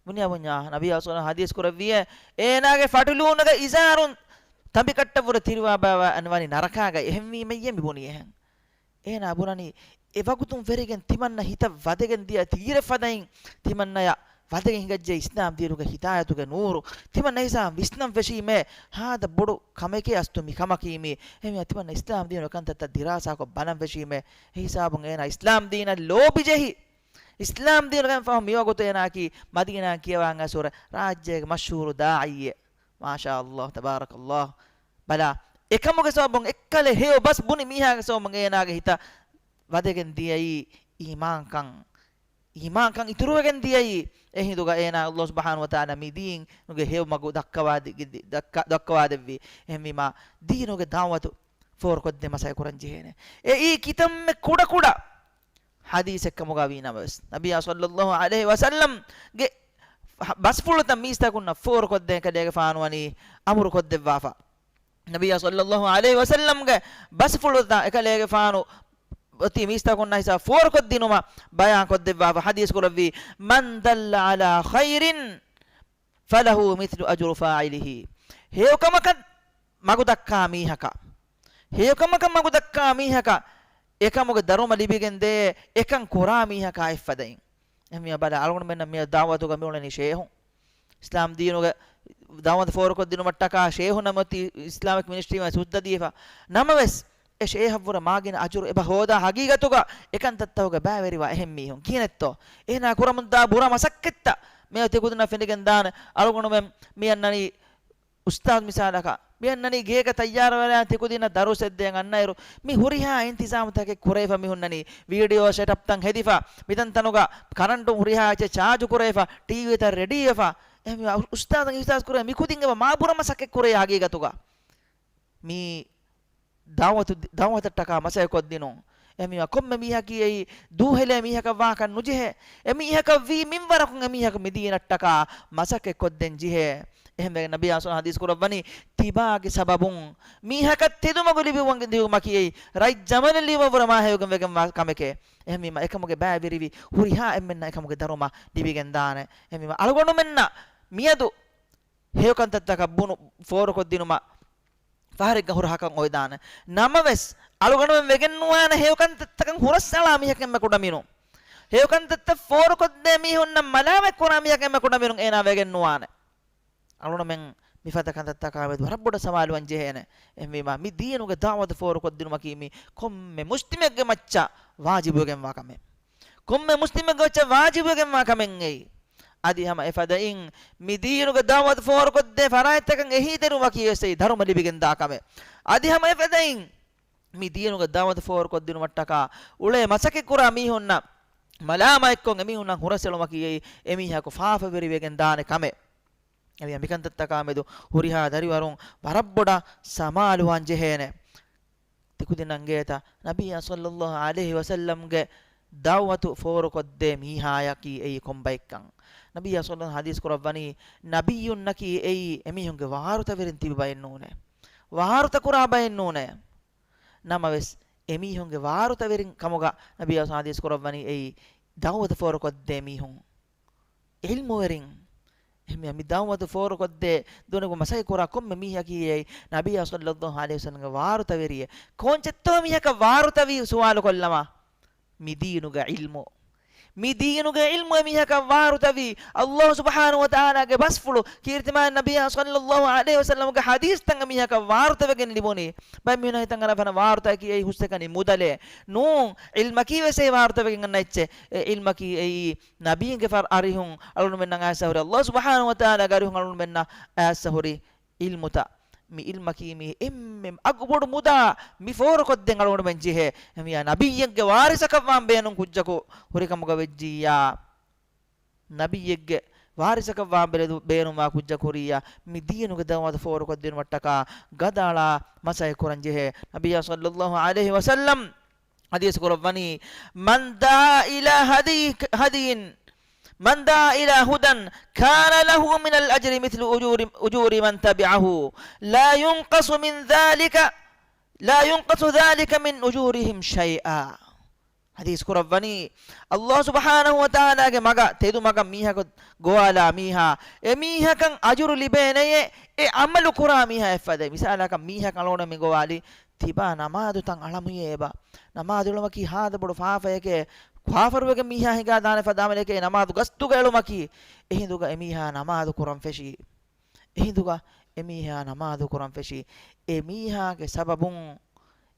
ބުނިޔާ ބުންޏާ ނަބިއްޔާ ޞައްލައްލާހު ޢަލައިހި ވަސައްލަމަ ޙަދީޘް ކުރެއްވިއޭ، އޭނާގެ ފަޓުލޫނުގެ އިޒާރުން ތަނބިކައްޓަށްވުރެ ތިރިވާ ބާވާ އަންވަނީ ނަރަކާގައި. އެހެންވީމައްޔޭ މި ބުނީ އެހެން. އޭނާ ބުނަނީ، އެ ވަގުތުން ވެރިގެން ތިމަންނަ ހިތަށް ވަދެގެން ދިޔަ ތީރެއް ފަދައިން ތިމަންނަޔަށް ވަދެގެން ހިނގައްޖެ އިސްލާމް ދީނުގެ ހިދާޔަތުގެ ނޫރު. ތިމަންނަ ހިސާބަށް ވިސްނަން ފެށީމޭ، ހާދަ ބޮޑު ކަމެކޭ އަސްލު މި ކަމަކީ މީ. އެހެންވެ ތިމަންނަ އިސްލާމް ދީނުގެ ކަންތައްތައް ދިރާސާކޮށް ބަލަން ފެށީމޭ. އެ ހިސާބުން އޭނާ އިސްލާމް ދީނަށް ލޯބިޖެހި. އިސްލާމް ދީނުގެ ފަހު މިވަގުތު އޭނާއަކީ މަދީނާ ކިޔަވާން އައިސް ރާއްޖޭގެ މަޝްހޫރު ދާޢީއެއް. މާޝާ ﷲ، ތަބާރަކަ ﷲ. ބަލާ، އެކަމުގެ ސަބަބުން އެއްކަލެ ހެޔޮ ބަސް ބުނި މީހާގެ ސަބަބުން އޭނާގެ ހިތަށް ވަދެގެން ދިޔައީ އީމާންކަން. އީމާންކަން އިތުރުވެގެން ދިޔައީ. އެހިނދުގަ އޭނާ ﷲ ސުބްޙާނަހޫ ވަތަޢާލާ މި ދީނުގެ ހެޔޮ މަގު ދައްކަވާ ދި-، ދި-، ދައްކަ-، ދައްކަވާދެއްވީ. އެހެންވީމާ، ދީނުގެ ދަޢުވަތު ފޯރުކޮށްދޭން މަސައްކަތް ކުރަން ޖެހޭނެ. އެއީ ކިތަންމެ ކުޑަކުޑަ ޙަދީޘެއްކަމުގަ ވީނަމަވެސް، ނަބިއްޔާ ޞައްލައްލާހު ޢަލައިހި ވަސައްލަމްގެ ބަސްފުޅުތައް މީސްތަކުންނަށް ފޯރުކޮށްދޭން ކަލޭގެފާނު ވަނީ އަމުރު ކޮށްދެއްވާފަ. ނަބިއްޔާ ޞައްލައްލާހު ޢަލައިހި ވަސައްލަމްގެ ބަސްފުޅުތައް އެކަލޭގެފާނު އޮތީ މީސްތަކުންނާ ހިސާބަށް ފޯރުކޮށްދިނުމަށް ބަޔާންކޮށްދެއްވާފަ. ޙަދީޘް ކުރެއްވީ، "من دل على خير فله مثل أجر فاعله." ހެޔޮކަމަކަށް މަގުދައްކާ މީހަކަށް، ހެޔޮކަމަކަށް މަގުދައްކާ މީހަކަށް އެކަމުގެ ދަރުމަ ލިބިގެންދޭ، އެކަން ކުރާ މީހަކާ އެއްފަދައިން. އެހެންވީމަ ބަލަ، އަޅުގަނޑުމެންނަށް މިއަދު ދަޢުވަތުގަ މިއުޅެނީ ޝޭހުން. އިސްލާމް ދީނުގެ ދަޢުވަތު ފޯރުކޮށްދިނުމަށްޓަކާ ޝޭހުންނަށް މިއޮތީ އިސްލާމިކް މިނިސްޓްރީން ސުއްދަ ދީފަ. ނަމަވެސް، އެ ޝޭހަށްވުރެ މާގިނަ އަޖުރު އެބަ ހޯދާ ހަގީގަތުގަ އެކަންތައްތަކުގެ ބައިވެރިވާ އެހެން މީހުން. ކިހިނެއްތޯ؟ އޭނާ ކުރަމުންދާ ބުރަ މަސައްކަތްތައް މިއޮތީ ކުދިންނަށް ފެނިގެންދާނެ. އަޅުގަނޑުމެން މިއަންނަނީ އުސްތާޛު މިސާލަކަށް، މިއަންނަނީ ގޭގަ ތައްޔާރުވެލާން ތިކުދިންނަށް ދަރުސް އެއްދޭން އަންނައިރު، މި ހުރިހާ އިންތިޒާމުތަކެއް ކުރެވިފަ މި ހުންނަނީ. ވީޑިއޯ ސެޓަޕްތައް ހެދިފަ، މިތަންތަނުގަ ކަރަންޓު ހުރިހާ އެއްޗެއް ޗާޖު ކުރެވިފަ، ޓީވީތައް ރެޑީވެފަ. އެހެންވީމަ އުސްތާޛަށް އިހްސާސް ކުރޭ މި ކުދިން އެބަ މާ ބުރަ މަސައްކަތް ކުރޭ ހަގީގަތުގަ. މީ ދަޢުވަތު، ދަޢުވަތަށްޓަކާ މަސައްކަތް ކޮށްދިނުން. އެހެންވީމަ ކޮންމެ މީހަކީ އެއީ ދޫހެލޭ މީހަކަށް ވާކަށް ނުޖެހޭ. އެމީހަކަށް ވީ މިންވަރަކުން އެމީހަކު މިދީނަށްޓަކާ މަސައްކަތް ކޮށްދޭން ޖެހޭ. އެހެންވެގެން ނަބިއްޔާ ޞައްލައްލާހު ޢަލައިހި ވަސައްލަމަ ޙަދީޘް ކުރައްވަނީ، ތިބާގެ ސަބަބުން މީހަކަށް ތެދުމަގު ލިބިވަން ދިޔުމަކީ އެއީ ރަތް ޖަމަލެއް ލިބުމަށްވުރެ މާ ހެޔޮގެން ވެގެންވާ ކަމެކޭ. އެހެންވީމަ އެކަމުގެ ބައިވެރިވި ހުރިހާ އެންމެންނަށް އެކަމުގެ ދަރުމަ ލިބިގެންދާނެ. އެހެންވީމަ އަޅުގަނޑުމެންނަށް މިއަދު ހެޔޮކަންތައްތަކަށް ބުނު ފޯރުކޮށްދިނުމަށް ފަހަރެއްގަ ހުރަހަކަށް އޮވެދާނެ. ނަމަވެސް، އަޅުގަނޑުމެން ވެގެންނުވާނެ ހެޔޮކަންތައްތަކަށް ހުރަސްއަޅާ މީހަކަށް އެންމެ ކުޑަމިނުން. ހެޔޮކަންތައްތައް ފޯރުކޮށްދޭ މީހުންނަށް މަލާމަތްކުރާ މީހަކަށް އެންމެ ކުޑަމިނުން އޭނާ ވެގެން ނުވާނެ. އަޅުގަނޑުމެން މިފަދަ ކަންތައްތަކާމެދު ވަރަށް ބޮޑަށް ސަމާލުވާން ޖެހޭނެ. އެހެންވީމާ، މި ދީނުގެ ދަޢުވަތު ފޯރުކޮށްދިނުމަކީ މި ކޮންމެ މުސްލިމެއްގެ މައްޗަށް ވާޖިބުވެގެންވާ ކަމެއް. ކޮންމެ މުސްލިމެއްގެ މައްޗަށް ވާޖިބުވެގެންވާ ކަމެއް އެއީ. އަދި ހަމަ އެފަދައިން މި ދީނުގެ ދަޢުވަތު ފޯރުކޮށްދޭ ފަރާތްތަކަށް އެހީތެރިވުމަކީ ވެސް އެއީ ދަރުމަ ލިބިގެންދާ ކަމެއް. އަދި ހަމަ އެފަދައިން މި ދީނުގެ ދަޢުވަތު ފޯރުކޮށްދިނުމަށްޓަކާ އުޅޭ މަސައްކަތްކުރާ މީހުންނަށް މަލާމާތްކޮށް އެމީހުންނަށް ހުރަސްއެޅުމަކީ އެއީ އެމީހަކު ފާފަވެރިވެގެން ދާނެ ކަމެއް. އެމީހާ މިކަންތައްތަކާމެދު ހުރިހާ ދަރިވަރުން ވަރަށް ބޮޑަށް ސަމާލުވާން ޖެހޭނެ. ތިކުދިން އަންގޭތަ ނަބިއްޔާ ޞައްލައްލާހު ޢަލައިހި ވަސައްލަމްގެ ދަޢުވަތު ފޯރުކޮށްދޭ މީހާޔަކީ އެއީ ކޮންބައެއްކަން؟ ނަބިއްޔާ ޞައްލައްލާހު ޙަދީޘް ކުރައްވަނީ، ނަބިއްޔުންނަކީ އެއީ އެމީހުންގެ ވާރުތަވެރިން ތިބި ބައެއް ނޫނޭ. ވާރުތަ ކުރާ ބައެއް ނޫނޭ. ނަމަވެސް، އެމީހުންގެ ވާރުތަވެރިން ކަމުގަ ނަބިއްޔާ ޙަދީޘް ކުރައްވަނީ އެއީ ދަޢުވަތު ފޯރުކޮށްދޭ މީހުން. ޢިލްމުވެރިން. އެހެންވެ، މި ދަޢުވަތު ފޯރުކޮށްދޭ ދުނިޔޭގަ މަސައްކަތްކުރާ ކޮންމެ މީހަކީ އެއީ ނަބިއްޔާ ޞައްލައްލާހު ޢަލައިހި ވަސައްލަމްގެ ވާރުތަވެރިއެއް. ކޯންޗެއްތޯ މީހަކަށް ވާރުތަވީ ސުވާލު ކޮށްލަމާ؟ މި ދީނުގެ ޢިލްމު. މި ދީނުގެ ޢިލްމު އެމީހަކަށް ވާރުތަވީ، ﷲ ސުބްޙާނަހު ވަތަޢާލާގެ ބަސްފުޅު، ކީރިތިމާ ނަބިއްޔާ ޞައްލައްލާހު ޢަލައިހި ވަސައްލަމްގެ ޙަދީޘްތައް އެމީހަކަށް ވާރުތަވެގެން ލިބުނީ. ބައެއް މީހުން ހިތަށް އަރާ ފަނަ ވާރުތައަކީ އެއީ ހުސްއެކަނި މުދަލެއް. ނޫން، ޢިލްމަކީ ވެސް އެއީ ވާރުތަވެގެން އަންނަ އެއްޗެއް. އެ ޢިލްމަކީ އެއީ ނަބީންގެ ފަރު އަރިހުން އަޅުގަނޑުމެންނަށް އައިސް ހުރި، ﷲ ސުބްޙާނަހު ވަތަޢާލާގެ އަރިހުން އަޅުގަނޑުމެންނަށް އައިސް ހުރި ޢިލްމުތައް. މި ޢިލްމަކީ މީ އެންމެ އަގުބޮޑު މުދާ މި ފޯރުކޮށްދޭން އަޅުގަނޑުމެން ޖެހޭ. އެހެންވިޔާ ނަބިއްޔެއްގެ ވާރިސަކަށްވާން ބޭނުން ކުއްޖަކު ހުރިކަމުގަ ވެއްޖިއްޔާ، ނަބިއްޔެއްގެ ވާރިސަކަށްވާން ބެލެދު-، ބޭނުންވާ ކުއްޖަކު ހުރިއްޔާ، މި ދީނުގެ ދަޢުވަތު ފޯރުކޮށްދިނުމަށްޓަކާ ގަދައަޅާ މަސައްކަތް ކުރަން ޖެހޭ. ނަބިއްޔާ ޞައްލައްލާހު ޢަލައިހި ވަސައްލަމް ޙަދީޘް ކުރައްވަނީ، من دعا إلى هدي، هدي، من دعا إلى هدى كان له من الأجر مثل أجور، أجور من تبعه، لا ينقص من ذلك، لا ينقص ذلك من أجورهم شيئا. ޙަދީޘް ކުރައްވަނީ، ﷲ ސުބްޙާނަހު ވަތަޢާލާގެ މަގަށް، ތެދު މަގަށް މީހަކު ގޮވާލާ މީހާ، އެމީހަކަށް އަޖުރު ލިބޭނެޔޭ، އެ ޢަމަލު ކުރާ މީހާ އެއްފަދަ. މިސާލަކަށް މީހަކަށް އަޅުގަނޑު މި ގޮވާލި، ތިބާ ނަމާދުތައް އަޅަމުޔޭ އެބަ. ނަމާދު އަޅުމަކީ ހާދަ ބޮޑު ފާފައެކޭ. ކާފަރުވެގެން މީހާ ހިނގާ ދާނެ ފަދަ ޢަމަލެކޭ ނަމާދު ގަސްތުގަ އެޅުމަކީ. އެހިނދުގަ އެމީހާ ނަމާދު ކުރަން ފެށީ. އެހިނދުގަ އެމީހާ ނަމާދު ކުރަން ފެށީ. އެމީހާގެ ސަބަބުން،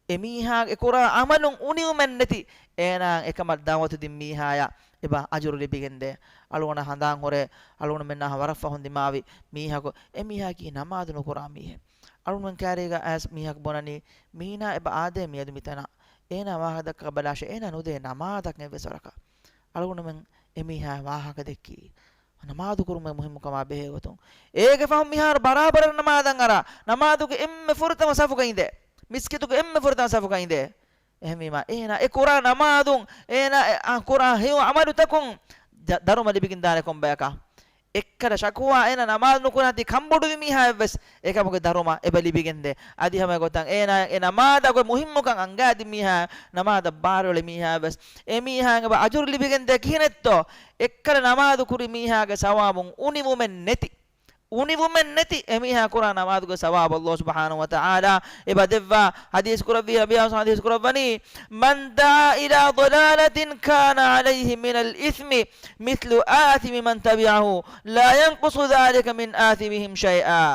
އެމީހާގެ ކުރާ ޢަމަލުން އުނިވުމެއްނެތި އޭނާ އެކަމަށް ދަޢުވަތު ދިން މީހާޔަށް އެބަ އަޖުރު ލިބިގެންދޭ. އަޅުގަނޑަށް ހަނދާން ހުރޭ، އަޅުގަނޑުމެންނާ ވަރަށް ފަހުން ދިމާވި މީހަކު، އެމީހާއަކީ ނަމާދު ނުކުރާ މީހެއް. އަޅުގަނޑުމެން ކައިރީގަ އައިސް މީހަކު ބުނަނީ، މީނާ އެބަ އާދޭ މިއަދު މިތަނަށް. އޭނާ ވާހަކަ ދައްކާ ބަލާށޭ، އޭނާ ނުދޭ ނަމާދަކަށް އެއްވެސް ވަރަކަށް. އަޅުގަނޑުމެން އެމީހާ ވާހަކަ ދެއްކީ، ނަމާދު ކުރުމެއް މުހިއްމުކަމާ ބެހޭ ގޮތުން. އޭގެ ފަހުން މިހާރު ބަރާބަރަށް ނަމާދަށް އަރާ، ނަމާދުގެ އެންމެ ފުރަތަމަ ސަފުގަ އިނދޭ. މިސްކިތުގެ އެންމެ ފުރަތަމަ ސަފުގަ އިނދޭ. އެހެންވީމާ، އޭނާ އެ ކުރާ ނަމާދުން، އޭނާ އެ، އާ، ކުރާ ހެޔޮ ޢަމަލުތަކުން ދަ-، ދަރުމަ ލިބިގެންދާނެ ކޮންބަޔަކަށް؟ އެއްކަލަ ޝަކުވާ އޭނާ ނަމާދު ނުކުރާތީ ކަންބޮޑުވި މީހާއަށްވެސް އެކަމުގެ ދަރުމަ އެބަ ލިބިގެންދޭ. އަދި ހަމަ ގޮތަށް އޭނާ އެ ނަމާދަށް އޮތް މުހިއްމުކަން އަންގާދިން މީހާ، ނަމާދަށް ބާރުއެޅި މީހާއަށްވެސް އެމީހާއަށް އެބަ އަޖުރު ލިބިގެންދޭ ކިހިނެއްތޯ؟ އެއްކަލަ ނަމާދު ކުރި މީހާގެ ސަވާބުން އުނިވުމެއް ނެތި، އުނިވުމެއް ނެތި އެމީހާ ކުރާ ނަމާދުގެ ސަވާބު ﷲ ސުބްޙާނަހު ވަތަޢާލާ އެބަ ދެއްވާ. ޙަދީޘް ކުރައްވި، ނަބިއްޔާ ޙަދީޘް ކުރައްވަނީ، من دعا إلى ضلالة كان عليه من الإثم مثل آثم من تبعه لا ينقص ذلك من آثمهم شيئا.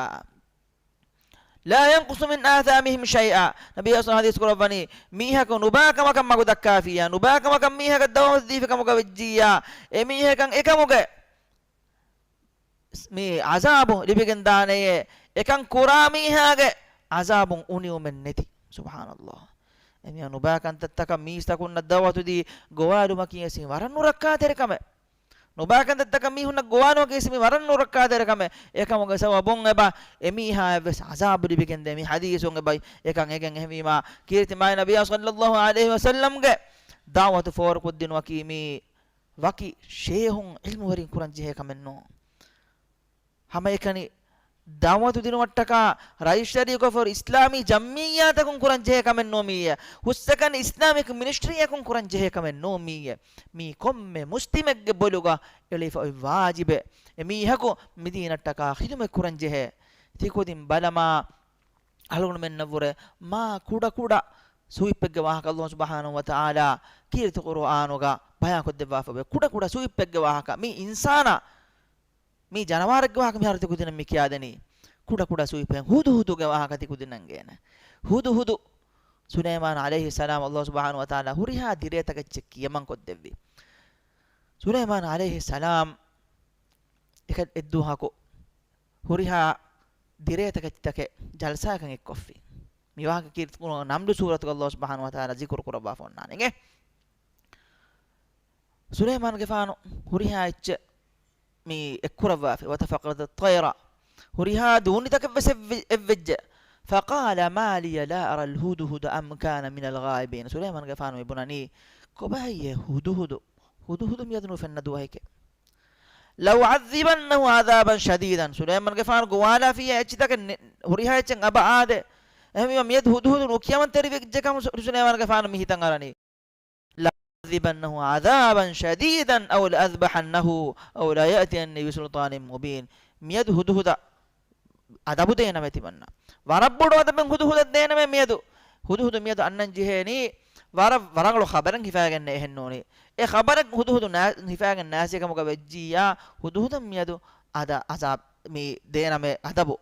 لا ينقص من آثامهم شيئا. ނަބިއްޔާ ޙަދީޘް ކުރައްވަނީ، މީހަކު ނުބާކަމަކަށް މަގު ދައްކާފިއްޔާ، ނުބާކަމަކަށް މީހަކަށް ދަޢުވަތު ދީފި ކަމުގަ ވެއްޖިއްޔާ، އެމީހަކަށް އެކަމުގެ މި ޢަޒާބު ލިބިގެންދާނެޔޭ، އެކަން ކުރާ މީހާގެ ޢަޒާބުން އުނިވުމެއް ނެތި. ސުބްޙާނަﷲ. އެމީހާ ނުބާ ކަންތައްތަކަށް މީސްތަކުންނަށް ދަޢުވަތު ދީ ގޮވާލުމަކީ އެސި ވަރަށް ނުރައްކާތެރި ކަމެއް. ނުބާ ކަންތައްތަކަށް މީހުންނަށް ގޮވާލުމަކީ އެސި ވަރަށް ނުރައްކާތެރި ކަމެއް. އެކަމުގެ ސަބަބުން އެބަ އެމީހާއަށްވެސް ޢަޒާބު ލިބިގެންދޭ. މި ޙަދީޘުން އެބަ އެކަން އެނގެން. އެހެންވީމާ، ކީރިތި މާތް ނަބިއްޔާ ޞައްލައްލާހު ޢަލައިހި ވަސައްލަމްގެ ދަޢުވަތު ފޯރުކޮށްދިނުމަކީ މީ ވަކި ޝޭހުން ޢިލްމުވެރިން ކުރަން ޖެހޭ ކަމެއް ނޫން. ހަމައެކަނި ދަޢުވަތު ދިނުމަށްޓަކާ ރަޖިސްޓަރީކޮށްފަހުރި އިސްލާމީ ޖަމްޢިއްޔާތަކުން ކުރަން ޖެހޭ ކަމެއް ނޫން މީއެއް. ހުސްއެކަނި އިސްލާމިކް މިނިސްޓްރީއަކުން ކުރަން ޖެހޭ ކަމެއް ނޫން މީއެއް. މީ ކޮންމެ މުސްލިމެއްގެ ބޮލުގަ އެޅިފަ އޮތް ވާޖިބެއް. އެމީހަކު މިދީނަށްޓަކާ ޚިދުމަތް ކުރަން ޖެހޭ. ތިކުދިން ބަލަމާ، އަޅުގަނޑުމެންނަށްވުރެ މާ ކުޑަކުޑަ ސުވިޕެއްގެ ވާހަކަ ﷲ ސުބްޙާނަހު ވަތަޢާލާ ކީރިތި ޤުރުއާނުގަ ބަޔާންކޮށްދެއްވާފަ އޮތް ކުޑަ ކުޑަ ސުވިއްޕެއްގެ ވާހަކަ. މި އިންސާނާ، މި ޖަނަވާރެއްގެ ވާހަކަ މިހާރު ތިކުދިންނަށް މި ކިޔާދެނީ. ކުޑަ ކުޑަ ސުވިއްޕެއް ހުދުހުދުގެ ވާހަކަ ތިކުދިންނަށް ގޭނެ. ހުދުހުދު ސުލައިމާން ޢަލައިހިއްސަލާމް ﷲ ސުބްޙާނަހޫ ވަތަޢާލާ ހުރިހާ ދިރޭތަކެއްޗެއް ކިޔަމަންކޮށްދެއްވި. ސުލައިމާން ޢަލައިހިއްސަލާމް އެކަ-، އެއްދުވަހަކު ހުރިހާ ދިރޭތަކެއްޗިތަކެއް ޖަލްސާއަކަށް އެއްކޮށްފި. މި ވާހަކަ ކީރިތި ނަމްލު ސޫރަތުގަ ﷲ ސުބްޙާނަހޫ ވަތަޢާލާ ޒިކުރު ކުރައްވާފަ އޮންނާނެ. ސުލައިމާންގެފާނު ހުރިހާ އެއްޗެއް މި އެއްކުރައްވާފި. وتفقد الطير. ހުރިހާ ދޫނިތަކެއްވެސް އެއްވެ-، އެއްވެއްޖެ. فقال ما لي لا أرى الهدهد أم كان من الغائبين. ސުލައިމާންގެފާނު މި ބުނަނީ، ކޮބާހޭ ހުދުހުދު؟ ހުދުހުދު މިއަދު ނުފެންނަ ދުވަހެކޭ. لأعذبنه عذابا شديدا. ސުލައިމާންގެފާނު ގޮވާލާފިއްޔާ އެއްޗިތަކެއް ނެ-، ހުރިހާ އެއްޗެއް އަބަ އާދޭ. އެހެންވީމަ މިއަދު ހުދުހުދު ނުކިޔަމަންތެރިވެއްޖެކަމު ސު-، ސުލައިމާންގެފާނު މި ހިތަށް އަރަނީ. لأعذبنه عذابا شديدا أو لأذبحنه أو ليأتيني بسلطان مبين. މިއަދު ހުދުހުދަށް އަދަބު ދޭނަމޭ ތިމަންނަ. ވަރަށް ބޮޑު އަދަބެއް ހުދުހުދަށް ދޭނަމޭ މިއަދު. ހުދުހުދު މިއަދު އަންނަން ޖެހޭނީ ވަރަށް ރަނގަޅު ޚަބަރެއް ހިފާގެންނޭ އެހެންނޫނީ. އެ ޚަބަރެއް ހުދުހުދު ނާ-، ހިފާގެން ނާސިޔަކަމުގަ ވެއްޖިއްޔާ ހުދުހުދަށް މިއަދު އަދަ-، އަޒާބް މި ދޭނަމޭ އަދަބު.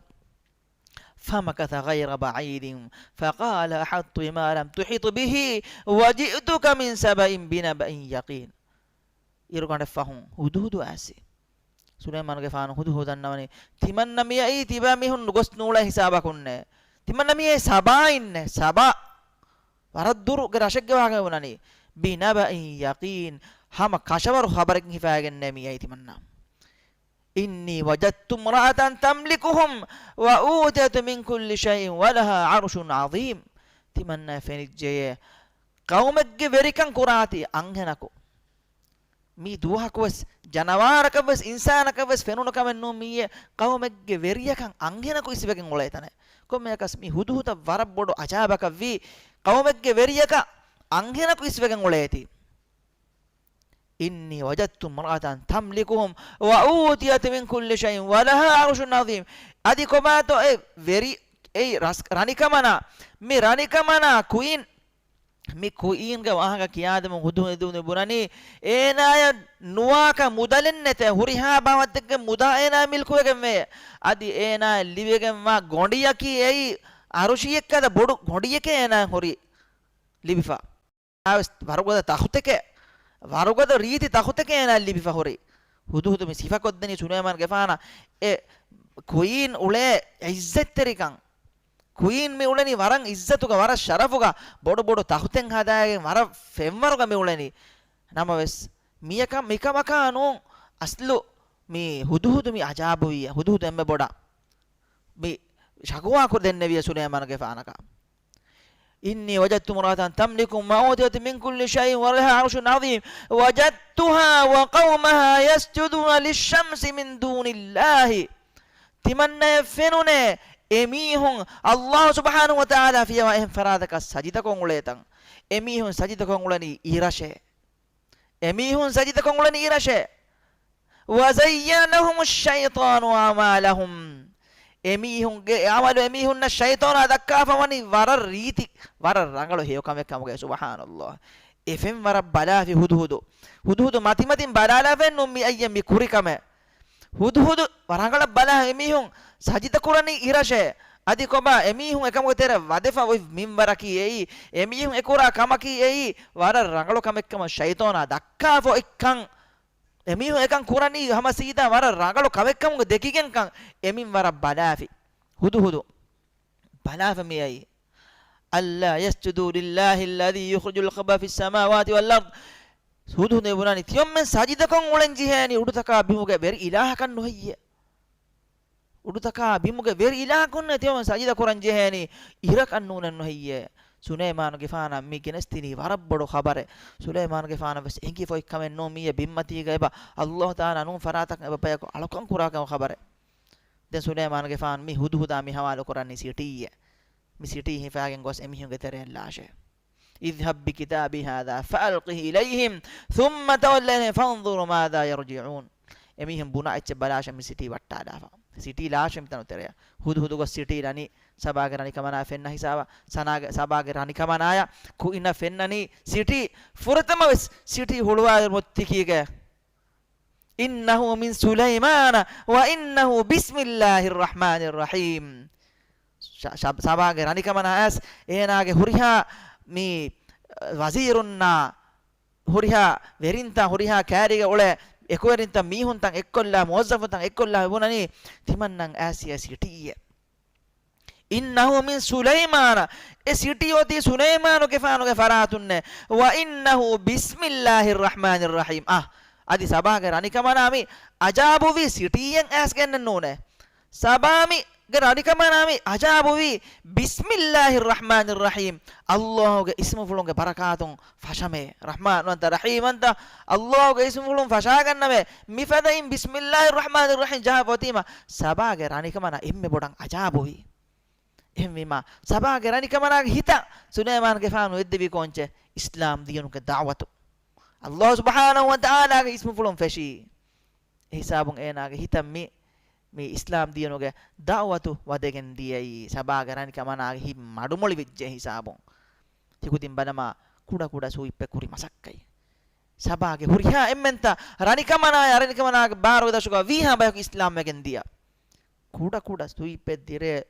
فمكث غير بعيد فقال أحطت بما لم تحط به وجئتك من سبأ بنبأ يقين. އިރުގަނޑެއް ފަހުން ހުދުހުދު އައިސް. ސުލައިމާނުގެފާނު ހުދުހުދު ދަންނަވަނީ، ތިމަންނަ މިއައީ ތިބާ މީހުން ގޮސް ނޫޅޭ ހިސާބަކުންނޭ. ތިމަންނަ މިއައީ ސަބާއިންނޭ، ސަބާ. ވަރަށް ދުރުގެ ރަށެއްގެ ވާހަކަ ބުނަނީ. بنبأ يقين، ހަމަ ކަށަވަރު ޚަބަރެއް ހިފާގެންނޭ މިއައީ ތިމަންނަ. إني وجدت امرأة تملكهم وأوتيت من كل شيء ولها عرش عظيم. ތިމަންނަ ފެނިއްޖެޔޭ ޤައުމެއްގެ ވެރިކަން ކުރާތީ އަންހެނަކު. މި ދުވަހަކުވެސް ޖަނަވާރަކަށްވެސް އިންސާނަކަށްވެސް ފެނުނު ކަމެއް ނޫން މިއީ ޤައުމެއްގެ ވެރިޔަކަށް އަންހެނަކު އިސްވެގެން އުޅޭ ތަނެއް. ކޮންމެއަކަސް މި ހުދުހުދަށް ވަރަށް ބޮޑު އަޖާބަކަށްވީ ޤައުމެއްގެ ވެރިޔަކަށް އަންހެނަކު އިސްވެގެން އުޅޭތީ. إني وجدت امرأة تملكهم وأوتيت من كل شيء ولها عرش عظيم. އަދި ކޮބާތޯ އެ ވެރި، އެ ރަސް-، ރަނިކަމަނާ، މި ރަނިކަމަނާ ކުއިން، މި ކުއީންގެ ވާހަކަ ކިޔާދެމުން ހުދުހުދު ބުނަނީ، އޭނާޔަށް ނުވާކަށް މުދަލެއް ނެތޭ، ހުރިހާ ބާވަތެއްގެ މުދާ އޭނާ މިލްކުވެގެންވޭ. އަދި އޭނާ ލިބިގެންވާ ގޮނޑިއަކީ އެއީ އަރުޝިއެއްގަދަ ބޮޑު ގޮނޑިއެކޭ އޭނާ ހުރި ލިބިފަ. ވެސް ވަރުގަދަ ތަޚުތެކޭ، ވަރުގަދަ ރީތި ތަޚުތެކޭ އޭނާ ލިބިފަ ހުރި. ހުދުހުދު މި ސިފަކޮށްދެނީ ސުލައިމާންގެފާނަށް އެ ކުއީން އުޅޭ އިއްޒަތްތެރިކަން. ކުއީން މި އުޅެނީ ވަރަށް އިއްޒަތުގަ، ވަރަށް ޝަރަފުގަ، ބޮޑު ބޮޑު ތަޚުތެއް ހަދާގެން ވަރަށް ފެންވަރުގަ މި އުޅެނީ. ނަމަވެސް، މިޔަކަ-، މިކަމަކާ ނޫން އަސްލު މި ހުދުހުދު މި އަޖާބުވިއްޔާ، ހުދުހުދު އެންމެ ބޮޑަށް މި ޝަކުވާ ކުރި ދެންނެވިއްޔާ ސުލައިމާނުގެފާނަކަށް. إني وجدت امرأة تملكهم وأوتيت من كل شيء ولها عرش عظيم وجدتها وقومها يسجدون للشمس من دون الله. ތިމަންނަޔަށް ފެނުނޭ އެމީހުން ﷲ ސުބްޙާނަހޫ ވަތަޢާލާ ފިޔަވާ އެހެން ފަރާތަކަށް ސަޖިދަކޮށް އުޅޭތަން. އެމީހުން ސަޖިދަކޮށް އުޅެނީ އިރަށޭ. އެމީހުން ސަޖިދަކޮށް އުޅެނީ އިރަށޭ. وزين لهم الشيطان أعمالهم. އެމީހުންގެ އަމަލު އެމީހުންނަށް ޝައިޠާނާ ދައްކާފަ ވަނީ ވަރަށް ރީތި، ވަރަށް ރަނގަޅު ހެޔޮކަމެއް ކަމުގައި. ސުބްޙާނަﷲ. އެ ފެންވަރަށް ބަލާފި ހުދުހުދު. ހުދުހުދު މަތިމަތިން ބަލާލާފައެއް ނޫން މި އައްޔަ މި ކުރިކަމެއް. ހުދުހުދު ރަނގަޅަށް ބަލާ އެމީހުން ސަޖިދަ ކުރަނީ އިރަށޭ. އަދި ކޮބާ އެމީހުން އެކަމުގެ ތެރެ ވަދެފަ އޮތް މިންވަރަކީ އެއީ، އެމީހުން އެކުރާ ކަމަކީ އެއީ، ވަރަށް ރަނގަޅު ކަމެއްކަމަށް ޝައިޠާނާ ދައްކާފަ އޮތްކަން. އެމީހުން އެކަން ކުރަނީ ހަމަ ސީދާ ވަރަށް ރަނގަޅު ކަމެއްކަމުގެ ދެކިގެންކަން އެ މިންވަރަށް ބަލާފި. ހުދުހުދު ބަލާފަ މިއައީ. ألا يسجدوا لله الذي يخرج الخبء في السماوات والأرض. ހުދުހުދު ބުނަނީ، ތިޔޮމެން ސަޖިދަކޮށް އުޅެން ޖެހޭނީ އުޑުތަކާ ބިމުގެ ވެރި އިލާހަކަށް ނުހެއްޔޭ؟ އުޑުތަކާ ބިމުގެ ވެރި އިލާހަކުންނޭ ތިޔޮމެން ސަޖިދަ ކުރަން ޖެހޭނީ، އިރަކަށް ނޫނެއް ނުހެއްޔޭ؟ ސުލައިމާނުގެފާނަށް މި ގެނެސްދިނީ ވަރަށް ބޮޑު ޚަބަރެއް. ސުލައިމާނުގެފާނަށް ވެސް އެނގިފަ އޮތްކަމެއް ނޫން މިއީ ބިންމަތީގަ އެބަ ﷲ ތަޢާލާ ނޫން ފަރާތަކަށް އެބަ ބަޔަކު އަޅުކަން ކުރާ ކަމުގެ ޚަބަރެއް. ދެން ސުލައިމާނުގެފާނު މި ހުދުހުދާ މި ހަވާލު ކުރަނީ ސިޓީއެއް. މި ސިޓީ ހިފާގެން ގޮސް އެމީހުންގެ ތެރެއަށް ލާށޭ. اذهب بكتابي هذا فألقه إليهم ثم تول إليهم فانظر ماذا يرجعون. އެމީހުން ބުނާ އެއްޗެއް ބަލާށޭ މި ސިޓީ ވައްޓާލާފަ. ސިޓީ ލާށޭ މިތަނު ތެރެއަށް. ހުދު ހުދު ގޮސް ސިޓީ ރަނީ ސަބާގެ ރަނިކަމަނާ ފެންނަ ހިސާބަށް. ސަނާގެ، ސަބާގެ ރަނިކަމަނާޔަށް ކުއިނަށް ފެންނަނީ ސިޓީ. ފުރަތަމަ ވެސް ސިޓީ ހުޅުވާލި މޮއްތިކީގެ، "إنه من سليمان وإنه بسم الله الرحمن الرحيم." ޝަ-، ޝަ-، ސަބާގެ ރަނިކަމަނާ އައިސް އޭނާގެ ހުރިހާ މި ވަޒީރުންނާ ހުރިހާ ވެރިންތައް، ހުރިހާ ކައިރީގަ އުޅޭ އެކުވެރިންތައް، މީހުންތައް އެއްކޮށްލާ، މުވައްޒަފުންތައް އެއްކޮށްލާ ބުނަނީ، ތިމަންނަން އައިސް އެ ސިޓީއެއް. "إنه من سليمان." އެ ސިޓީ އޮތީ ސުލައިމާނުގެފާނުގެ ފަރާތުންނޭ. "وإنه بسم الله الرحمن الرحيم." އާ، އަދި ސަބާގެ ރަނިކަމަނާ މި އަޖާބުވީ ސިޓީއެއް އައިސްގެންނެއް ނޫނޭ. ސަބާ މި ގެ ރަނިކަމަނާ މި އަޖާބުވީ، "بسم الله الرحمن الرحيم." ﷲ ގެ އިސްމުފުޅުންގެ ބަރަކާތުން ފަށަމޭ. ރަޙްމާން ވަންތަ، ރަޙީމް ވަންތަ، ﷲ ގެ އިސްމުފުޅުން ފަށާގަންނަމޭ. މިފަދައިން "بسم الله الرحمن الرحيم" ޖަހާފަ އޮތީމަ، ސަބާގެ ރަނިކަމަނާ އެންމެ ބޮޑަށް އަޖާބުވީ. އެހެންވީމަ، ސަބާގެ ރަނިކަމަނާގެ ހިތަށް ސުލައިމާނުގެފާނު އެއްދެވީ ކޯންޗެއް؟ އިސްލާމް ދީނުގެ ދަޢުވަތު. ﷲ ސުބްޙާނަހޫ ވަތަޢާލާގެ އިސްމުފުޅުން ފެށީ. އެ ހިސާބުން އޭނާގެ ހިތަށް މި، މި އިސްލާމް ދީނުގެ ދަޢުވަތު ވަދެގެން ދިޔައީ، ސަބާގެ ރަނިކަމަނާގެ ހިތް މަޑުމޮޅިވެއްޖެ ހިސާބުން. ތިކުދިން ބަލަމާ، ކުޑަކުޑަ ސުވިއްޕެއް ކުރި މަސައްކަތް. ސަބާގެ ހުރިހާ އެންމެންތައް ރަނިކަމަނާޔާ، ރަނިކަމަނާގެ ބާރުގެ ދަށުގަ ވީހާ ބަޔަކު އިސްލާމް ވެގެން ދިޔަ. ކުޑަކުޑަ ސުވިއްޕެއް ދިރޭ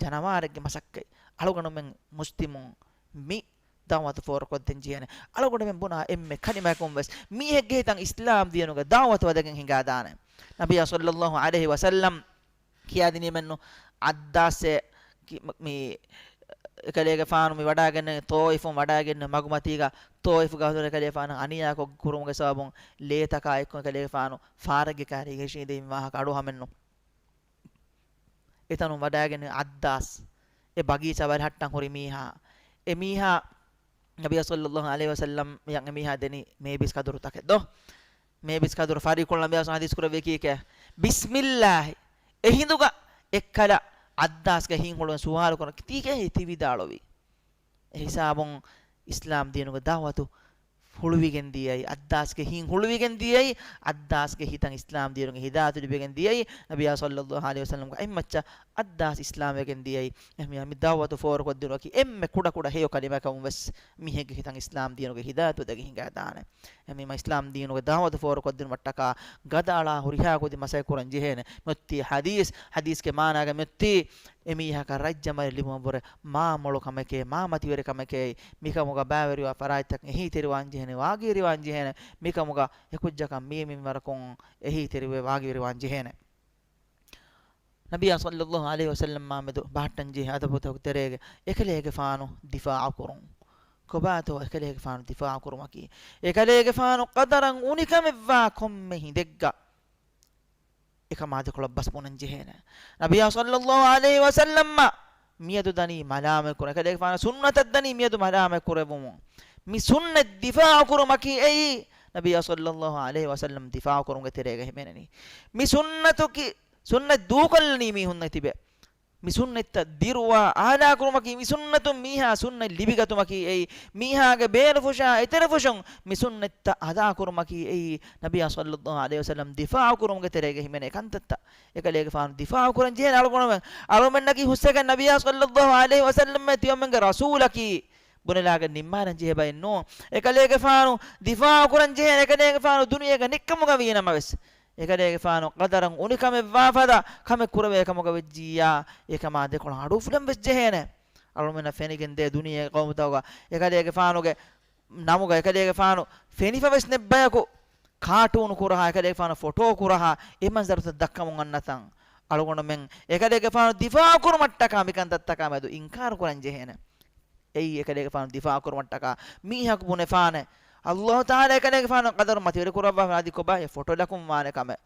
ޖަނަވާރެއްގެ މަސައްކަތް. އަޅުގަނޑުމެން މުސްލިމުން މި ދަޢުވަތު ފޯރުކޮށްދޭން ޖެހޭނެ. އަޅުގަނޑުމެން ބުނާ އެންމެ ކަލިމައަކުން ވެސް މީހެއްގެ ހިތަށް އިސްލާމް ދީނުގެ ދަޢުވަތު ވަދެގެން ހިނގާދާނެ. ނަބިއްޔާ ޞައްލައްލާހު ޢަލައިހި ވަސައްލަމް ކިޔާދިނީމެއްނު، ޢައްދާސްއޭ ކި-، މި އެކަލޭގެފާނު މި ވަޑައިގެންނެވި ޠާއިފުން ވަޑައިގެންނެވި މަގުމަތީގަ، ޠާއިފުގަ ހުރި އެކަލޭގެފާނު އަނިޔާކޮށް ކުރުމުގެ ސަބަބުން ލޭތަކާ އެއްކޮށް އެކަލޭގެފާނު ފާރެއްގެ ކައިރީގަ ހިށީނދެވި ވާހަކަ އަޑުއަހަމެއްނު. އެތަނުން ވަޑައިގެން ޢައްދާސް، އެ ބަގީޗާ ބަލިހައްޓަން ހުރި މީހާ، އެ މީހާ ނަބިއްޔާ ޞައްލައްލާހު ޢަލައިހި ވަސައްލަމް އަށް އެ މީހާ ދެނީ މޭބިސް ކަދުރު ތަކެއް ދޯ؟ މޭބިސް ކަދުރު ފަރީޤުލް ނަބިއްޔާ ޙަދީޘް ކުރެއްވީ ކީކޭ؟ ބިސްމިއްލާހި. އެ ހިނދުގަ އެއްކަލަ ޢައްދާސްގެ ހިތް ހުޅުވަން ސުވާލު ކުރަން ތީކޭ ތި ވިދާޅުވީ؟ އެ ހިސާބުން އިސްލާމް ދީނުގެ ދަޢުވަތު ހުޅުވިގެން ދިޔައީ، ޢައްދާސްގެ ހިތް ހުޅުވިގެން ދިޔައީ، ޢައްދާސްގެ ހިތަށް އިސްލާމް ދީނުގެ ހިދާޔަތު ލިބިގެން ދިޔައީ، ނަބިއްޔާ ޞައްލައްލާހު ޢަލައިހި ވަސައްލަމްގެ އަތްމައްޗަށް ޢައްދާސް އިސްލާމް ވެގެން ދިޔައީ. އެހެންވީމަ މި ދަޢުވަތު ފޯރުކޮށްދިނުމަކީ އެންމެ ކުޑަކުޑަ ހެޔޮ ކަލިމައަކަށް ވެސް މީހެއްގެ ހިތަށް އިސްލާމް ދީނުގެ ހިދާޔަތު ވަދެގެން ހިނގާދާނެ. އެހެންވީމަ އިސްލާމް ދީނުގެ ދަޢުވަތު ފޯރުކޮށްދިނުމަށްޓަކާ ގަދައަޅާ ހުރިހާ ކުދިން މަސައްކަތް ކުރަން ޖެހޭނެ. މިއޮތީ ޙަދީޘް، ޙަދީޘްގެ މާނާގަ މިއޮތީ އެމީހަކަށް ރައްޔަމަލެއް ލިބުމަށްވުރެ މާ މޮޅު ކަމެކޭ، މާ މަތިވެރި ކަމެކޭ. މިކަމުގަ ބައިވެރިވާ ފަރާތްތަކުން އެހީތެރިވާން ޖެހޭނެ، ވާގިވެރިވާން ޖެހޭނެ. މިކަމުގަ އެކުއްޖަކަށް މީ މިންވަރަކުން އެހީތެރިވެ ވާގިވެރިވާން ޖެހޭނެ. ނަބިއްޔާ ޞައްލައްލާހު ޢަލައިހި ވަސައްލަމާމެދު ބަހައްޓަންޖެހޭ އަދަބުތަކުގެ ތެރޭގަ އެކަލޭގެފާނު ދިފާޢު ކުރުން. ކޮބާތޯ އެކަލޭގެފާނު ދިފާޢު ކުރުމަކީ؟ އެކަލޭގެފާނު ޤަދަރަށް އުނިކަމެއްވާ ކޮންމެ ހިނދެއްގަ އެކަމާ ދެކޮޅަށް ބަސް ބުނަން ޖެހޭނެ. ނަބިއްޔާ ޞައްލައްލާހު ޢަލައިހި ވަސައްލަމަށް މިއަދު ދަނީ މަލާމަތް ކުރަން. އެކަލޭގެފާނު ސުންނަތަށް ދަނީ މިއަދު މަލާމަތް ކުރެވުމުން. މި ސުންނަތް ދިފާޢު ކުރުމަކީ އެއީ، ނަބިއްޔާ ޞައްލައްލާހު ޢަލައިހި ވަސައްލަމް ދިފާޢު ކުރުމުގެ ތެރޭގަ ހިމެނެނީ. މި ސުންނަތަކީ، ސުންނަތް ދޫކޮށްލަނީ މީހުންނަށް ތިބެ. މި ސުންނަތްތައް ދިރުވާ އާލާ ކުރުމަކީ، މި ސުންނަތުން މީހާ ސުންނަތް ލިބިގަތުމަކީ އެއީ، މީހާގެ ބޭނުފުށާ އެތެރެފުށުން މި ސުންނަތްތައް އަދާ ކުރުމަކީ އެއީ، ނަބިއްޔާ ޞައްލައްލާހު ޢަލައިހި ވަސައްލަމް ދިފާޢު ކުރުމުގެ ތެރޭގަ ހިމެނޭ ކަންތައްތައް. އެކަލޭގެފާނު ދިފާޢު ކުރަން ޖެހޭނެ އަޅުގަނޑުމެން. އަޅުމެންނަކީ ހުސްއެކަން ނަބިއްޔާ ޞައްލައްލާހު ޢަލައިހި ވަސައްލަމް ތިޔަމެންގެ ރަސޫލަކީ ބުނެލާގެން ނިންމާލަން ޖެހޭ ބައެއް ނޫން. އެކަލޭގެފާނު ދިފާޢު ކުރަން ޖެހޭނެ، އެކަލޭގެފާނު ދުނިޔޭގަ ނިއްކަމުގަ ވީނަމަވެސް، އެކަލޭގެފާނު ޤަދަރަށް އުނިކަމެއްވާ ފަދަ ކަމެއް ކުރެވޭ ކަމުގަ ވެއްޖިއްޔާ، އެކަމާ ދެކޮޅަށް އަޑުއުފުލަން ވެސް ޖެހޭނެ. އަޅުމެންނަށް ފެނިގެންދޭ ދުނިޔޭގެ ޤައުމުތަކުގަ އެކަލޭގެފާނުގެ ނަމުގަ އެކަލޭގެފާނު ފެނިފަ ވެސް ނެތް ބަޔަކު ކާޓޫނު ކުރަހާ، އެކަލޭގެފާނު ފޮޓޯ ކުރަހާ، އެ މަންޒަރުތައް ދައްކަމުން އަންނަތަން. އަޅުގަނޑުމެން އެކަލޭގެފާނު ދިފާޢު ކުރުމަށްޓަކާ މިކަންތައްތަކާ މެދު އިންކާރު ކުރަން ޖެހޭނެ. އެއީ އެކަލޭގެފާނު ދިފާޢު ކުރުމަށްޓަކާ މީހަކު ބުނެފާނެ، ﷲ ތަޢާލާ އެކަލޭގެފާނު ޤަދަރު މަތިވެރި ކުރައްވާފަ އަދި ކޮބާ އެ ފޮޓޯ ލަކުންވާނެ ކަމެއް.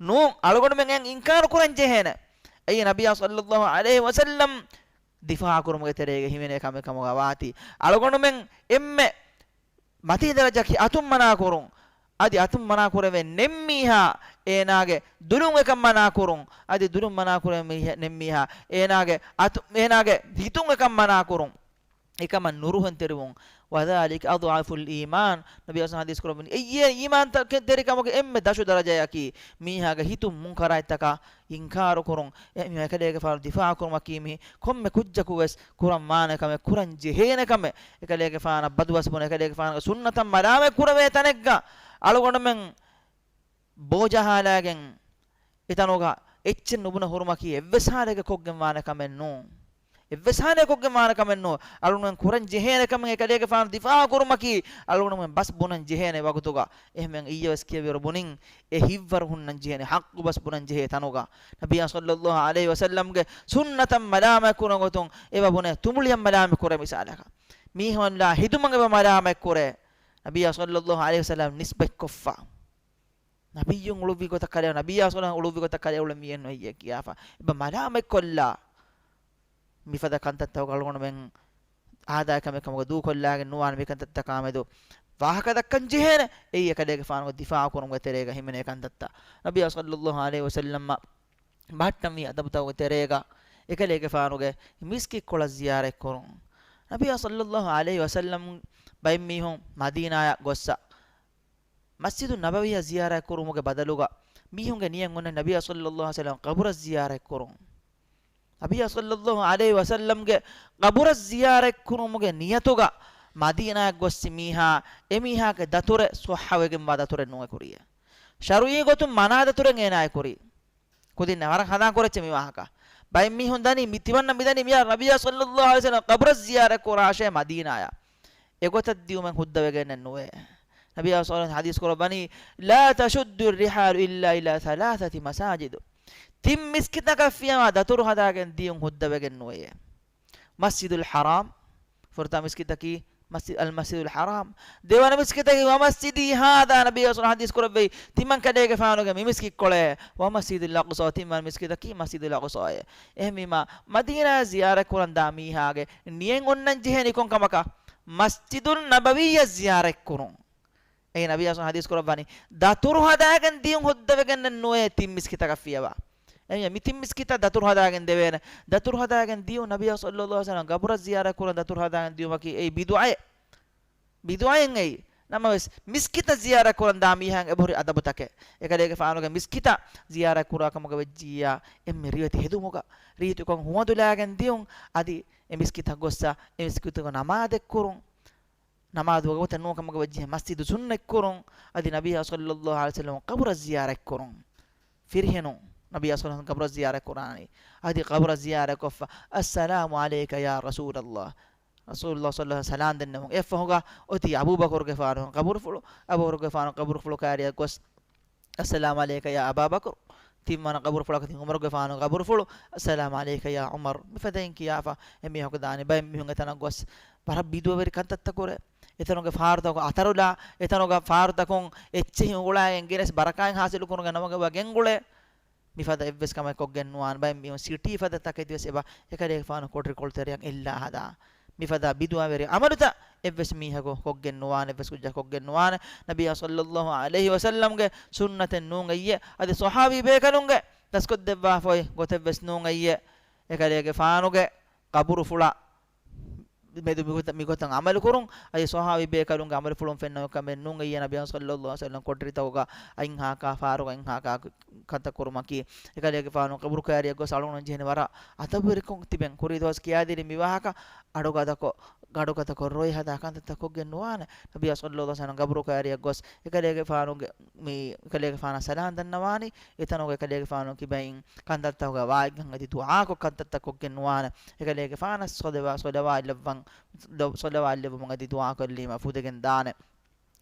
ނޫން، އަޅުގަނޑުމެން އެއަށް އިންކާރު ކުރަން ޖެހޭނެ. އެއީ ނަބިއްޔާ ޞައްލައްލާހު ޢަލައިހި ވަސައްލަމް ދިފާޢު ކުރުމުގެ ތެރޭގަ ހިމެނޭ ކަމެއް ކަމުގަ ވާތީ. އަޅުގަނޑުމެން އެންމެ މަތީ ދަރަޖައަކީ އަތުން މަނާ ކުރުން. އަދި އަތުން މަނާ ކުރެވޭ ނެތް މީހާ އޭނާގެ ދުލުން އެކަން މަނާ ކުރުން. އަދި ދުލުން މަނާ ކުރެވޭ މީހެއް، ނެތް މީހާ އޭނާގެ އަތު، އޭނާގެ ހިތުން އެކަން މަނާ ކުރުން. އެކަމަށް ނުރުހެންތެރިވުން. وذلك أضعف الإيمان. ނަބީ އަސް ޙަދީޘް ކުރައްވަނީ، އެއީ އީމާންތެރިކަމުގެ އެންމެ ދަށު ދަރަޖަޔަކީ، މީހާގެ ހިތުން މުންކަރާތްތަކާ އިންކާރު ކުރުން، އެ މީހާ އެކަލޭގެފާނު ދިފާޢު ކުރުމަކީ މި ކޮންމެ ކުއްޖަކު ވެސް ކުރަން ވާނެ ކަމެއް، ކުރަން ޖެހޭނެ ކަމެއް، އެކަލޭގެފާނަށް ބަދުވަސް ބުނެ، އެކަލޭގެފާނުގެ ސުންނަތަށް މަލާމަތް ކުރެވޭ ތަނެއްގަ އަޅުގަނޑުމެން ބޯޖަހާލާގެން އެތަނުގަ އެއްޗެއް ނުބުނެ ހުރުމަކީ އެއްވެސް ހާލެއްގަ ކޮށްގެން ވާނެ ކަމެއް ނޫން. އެއްވެސް ހާލެއް ކޮށްގެން ވާނެ ކަމެއް ނޫން. އަޅުގަނޑުމެން ކުރަން ޖެހޭނެ ކަމެއް އެކަލޭގެފާނު ދިފާޢު ކުރުމަކީ އަޅުގަނޑުމެން ބަސް ބުނަން ޖެހޭނެ ވަގުތުގަ. އެހެންވެ އިއްޔެ ވެސް ކިޔެވިއިރު ބުނިން އެ ހިތްވަރު ހުންނަން ޖެހޭނެ، ޙައްޤު ބަސް ބުނަން ޖެހޭ ތަނުގަ. ނަބިއްޔާ ޞައްލައްލާހު ޢަލައިހި ވަސައްލަމްގެ ސުންނަތަށް މަލާމަތް ކުރުން ގޮތުން އެބަ ބުނެ ތުނބުޅިއަށް މަލާމަތް ކުރޭ މިސާލަކަށް. މީހުންނާ ހިދުމަށް އެބަ މަލާމަތް ކުރޭ. ނަބިއްޔާ ޞައްލައްލާހު ޢަލައިހި ވަސައްލަމް ނިސްބަތްކޮށްފަ. ނަބިއްޔުން އުޅުއްވި ގޮތަށް ކަލޭ، ނަބިއްޔާ ޞައްލައްލާހު އުޅުއްވި ގޮތަށް ކަލޭ އުޅެ މީހެއް ނުވެއްޔޭ ކިޔާފަ. އެބަ މަލާމަތްކޮށްލާ. މިފަދަ ކަންތައްތަކުގަ އަޅުގަނޑުމެން އާދައި ކަމެއް ކަމުގަ ދޫކޮށްލާގެން ނުވާނެ، މި ކަންތައްތަކާމެދު ވާހަކަ ދައްކަން ޖެހޭނެ. އެއީ އެކަލޭގެފާނުގެ ދިފާޢު ކުރުމުގެ ތެރޭގަ ހިމެނޭ ކަންތައްތައް. ނަބިއްޔާ ޞައްލައްލާހު ޢަލައިހި ވަސައްލަމަށް ބަހައްޓަންވީ އަދަބުތަކުގެ ތެރޭގަ އެކަލޭގެފާނުގެ މިސްކިތްކޮޅަށް ޒިޔާރަތްކުރުން. ނަބިއްޔާ ޞައްލައްލާހު ޢަލައިހި ވަސައްލަމް ބައެއް މީހުން މަދީނާއަށް ގޮއްސަ މަސްޖިދު ނަބަވީއަށް ޒިޔާރަތް ކުރުމުގެ ބަދަލުގަ، މީހުންގެ ނިޔަތް އޮންނަ ނަބިއްޔާ ޞައްލައްލާހު ޢަލައިހި ވަސައްލަމް ޤަބުރަށް ޒިޔާރަތް ކުރުން. ނަބިއްޔާ ޞައްލައްލާހު ޢަލައިހި ވަސައްލަމްގެ ޤަބުރަށް ޒިޔާރަތް ކުރުމުގެ ނިޔަތުގަ މަދީނާއަށް ގޮއްސި މީހާ، އެމީހާގެ ދަތުރެއް ޞައްޙަވެގެންވާ ދަތުރެއް ނޫން އެކުރިއެއް. ޝަރުޢީ ގޮތުން މަނާ ދަތުރެއް އޭނާ އެކުރީ. ކުދިންނެއް ވަރަށް ހަނދާން ކުރައްޗޭ މި ވާހަކަ. ބައެއް މީހުން ދަނީ، މި ތިމަންނަ މި ދަނީ މިޔާ ނަބިއްޔާ ޞައްލައްލާހު ޢަލައިހި ވަސައްލަމް ޤަބުރަށް ޒިޔާރަތް ކުރާށޭ މަދީނާއަށް. އެގޮތަށް ދިޔުމެއް ހުއްދަވެގެންނެއް ނުވޭ. ނަބިއްޔާ ޞައްލައްލާހު ޢަލައިހި ވަސައްލަމް ޙަދީޘް ކުރައްވަނީ، لا تشد الرحال إلا إلى ثلاثة مساجد. ތިން މިސްކިތަކަށް ފިޔަވާ ދަތުރު ހަދާގެން ދިޔުން ހުއްދަވެގެން ނުވޭ. މަސްޖިދުލް ޙަރާމް، ފުރަތަމަ މިސްކިތަކީ މަސްޖި-، އަލް މަސްޖިދުލް ޙަރާމް. ދެވަނަ މިސްކިތަކީ، ވަމަސްޖިދީ ހާދާ، ނަބިއްޔާ ޞައްލައްލާހު ޢަލައިހި ވަސައްލަމް ޙަދީޘް ކުރެއްވި، ތިމަން ކަލޭގެފާނުގެ މި މިސްކިތްކޮޅޭ. ވަމަސްޖިދުލް އަޤްޞާ، ތިންވަނަ މިސްކިތަކީ މަސްޖިދުލް އަޤްޞާއޭ. އެހެންވީމާ، މަދީނާއަށް ޒިޔާރަތް ކުރަން ދާ މީހާގެ ނިޔަތް އޮންނަން ޖެހޭނީ ކޮން ކަމަކަށް؟ މަސްޖިދުއް ނަބަވިއްޔަށް ޒިޔާރަތް ކުރުން. އެއީ ނަބިއްޔާ ޙަދީޘް ކުރައްވަނީ، ދަތުރު ހަދާގެން ދިޔުން ހުއްދަވެގެންނެއް ނުވޭ ތިން މިސްކިތަކަށް ފިޔަވާ. އެހެންވެ، މި ތިން މިސްކިތަށް ދަތުރު ހަދާގެން ދެވޭނެ. ދަތުރު ހަދާގެން ދިޔުން، ނަބިއްޔާ ޞައްލައްލާހު ޢަލައިހި ވަސައްލަމް ޤަބުރަށް ޒިޔާރަތް ކުރަން ދަތުރު ހަދާގެން ދިޔުމަކީ އެއީ ބިދުޢައެއް. ބިދުޢައެއް އެއީ. ނަމަވެސް، މިސްކިތަށް ޒިޔާރަތް ކުރަން ދާ މީހާއަށް އެބަހުރި އަދަބުތަކެއް. އެކަލޭގެފާނުގެ މިސްކިތަށް ޒިޔާރަތް ކުރާ ކަމުގަ ވެއްޖިއްޔާ، އެންމެ ރިވެތި ހެދުމުގަ، ރީތިކޮށް ހުވަނދުލާގެން ދިޔުން، އަދި އެ މިސްކިތަށް ގޮއްސަ، އެ މިސްކިތުގަ ނަމާދެއް ކުރުން. ނަމާދު ވަގުތެއް ނޫން ކަމަކަށް ވެއްޖެ މަސްޖިދު ސުންނަތް ކުރުން، އަދި ނަބިއްޔާ ޞައްލައްލާހު ޢަލައިހި ވަސައްލަމް ޤަބުރަށް ޒިޔާރަތް ކުރުން. ފިރިހެނުން ނަބިއްޔާ ޞައްލައްލާހު ޢަލައިހި ވަސައްލަމް ޤަބުރަށް ޒިޔާރަތް ކުރާނީ. އަދި ޤަބުރަށް ޒިޔާރަތް ކޮށްފަ، އައްސަލާމު ޢަލައިކަ ޔާ ރަސޫލައްލާހް. ރަސޫލުއްލާހް ޞައްލައްލާހު ޢަލައިހި ވަސައްލަމް ސަލާމް ދެންނެވުން. އެއަށްފަހުގަ އޮތީ އަބޫބަކުރުގެފާނު ޤަބުރުފުޅު. އަބޫބަކުރުގެފާނު ޤަބުރުފުޅު ކައިރިއަށް ގޮސް، އައްސަލާމު ޢަލައިކަ ޔާ އަބާބަކުރު. ތިންވަނަ ޤަބުރުފުޅަކަށް އޮތީ ޢުމަރުގެފާނު ޤަބުރުފުޅު، އައްސަލާމު ޢަލައިކަ ޔާ ޢުމަރު. މިފަދައިން ކިޔާފަ އެމީހަކު ދާނީ. ބައެއް މީހުން އެތަނަށް ގޮސް ވަރަށް ބިދުޢަވެރި ކަންތައްތައް ކުރޭ. އެތަނުގެ ފާރުތަކު އަތަރުލާ، އެތަނުގަ ފާރުތަކުން އެއްޗެހި އުނގުޅާގެން ގެނެސް ބަރަކާތް ހާސިލު ކުރުމުގެ ނަމުގަ އެބަ ގެންގުޅޭ. މިފަދަ އެއްވެސް ކަމެއް ކޮށްގެން ނުވާނެ. ބައެއް މީހުން ސިޓީ ފަދަ ތަކެތި ވެސް އެބަ އެކަލޭގެފާނު ކޮޓަރިކޮޅު ތެރެއަށް އެއްލާ ހަދާ. މިފަދަ ބިދުޢަވެރި ޢަމަލުތައް އެއްވެސް މީހަކު ކޮށްގެން ނުވާނެ، އެއްވެސް ކުއްޖަކު ކޮށްގެން ނުވާނެ. ނަބިއްޔާ ޞައްލައްލާހު ޢަލައިހި ވަސައްލަމްގެ ސުންނަތެއް ނޫން އެއްޔެ، އަދި ޞަޙާބީ ބޭކަލުންގެ ދަސްކޮށްދެއްވާފައި ގޮތެއްވެސް ނޫން އެއްޔެ. އެކަލޭގެފާނުގެ ޤަބުރުފުޅަށް މެދު މިގޮތަށް، މިގޮތަށް ޢަމަލު ކުރުން، އަދި ޞަޙާބީ ބޭކަލުންގެ ޢަމަލުފުޅުން ފެންނަ ކަމެއް ނޫން އެއްޔެ. ނަބިއްޔާ ޞައްލައްލާހު ޢަލައިހި ވަސައްލަމް ކޮޓަރިތަކުގަ އަތްހާކާ ފާރުގަ އަތްހާކާ ކަންތައް ކުރުމަކީ، އެކަލޭގެފާނު ޤަބުރު ކައިރިއަށް ގޮސް އަޅުގަނޑު ޖެހެނީ ވަރަށް އަދަބުވެރިކޮށް ތިބެން. ކުރީ ދުވަސް ކިޔާދިނީ މި ވާހަކަ އަޑުގަދަކޮށް، ގަޑުގަދަކޮށް ރޮއެ ހަދާ ކަންތައްތައް ކޮށްގެން ނުވާނެ. ނަބިއްޔާ ޞައްލައްލާހު ޢަލައިހި ވަސައްލަމް ޤަބުރު ކައިރިއަށް ގޮސް އެކަލޭގެފާނުގެ މި، އެކަލޭގެފާނަށް ސަލާމް ދަންނަވާނީ. އެތަނުގަ އެކަލޭގެފާނު ކިބައިން ކަންތައްތަކުގަ ވާތްގަން އަދި ދުޢާކޮށް ކަންތައްތައް ކޮށްގެން ނުވާނެ. އެކަލޭގެފާނަށް ޞަލަވާ، ޞަލަވާތް ލެއްވަން، ޞަލަވާތް ލެއްވުމުން އަދި ދުޢާ ކޮށްލީމަ ފުދެގެން ދާނެ.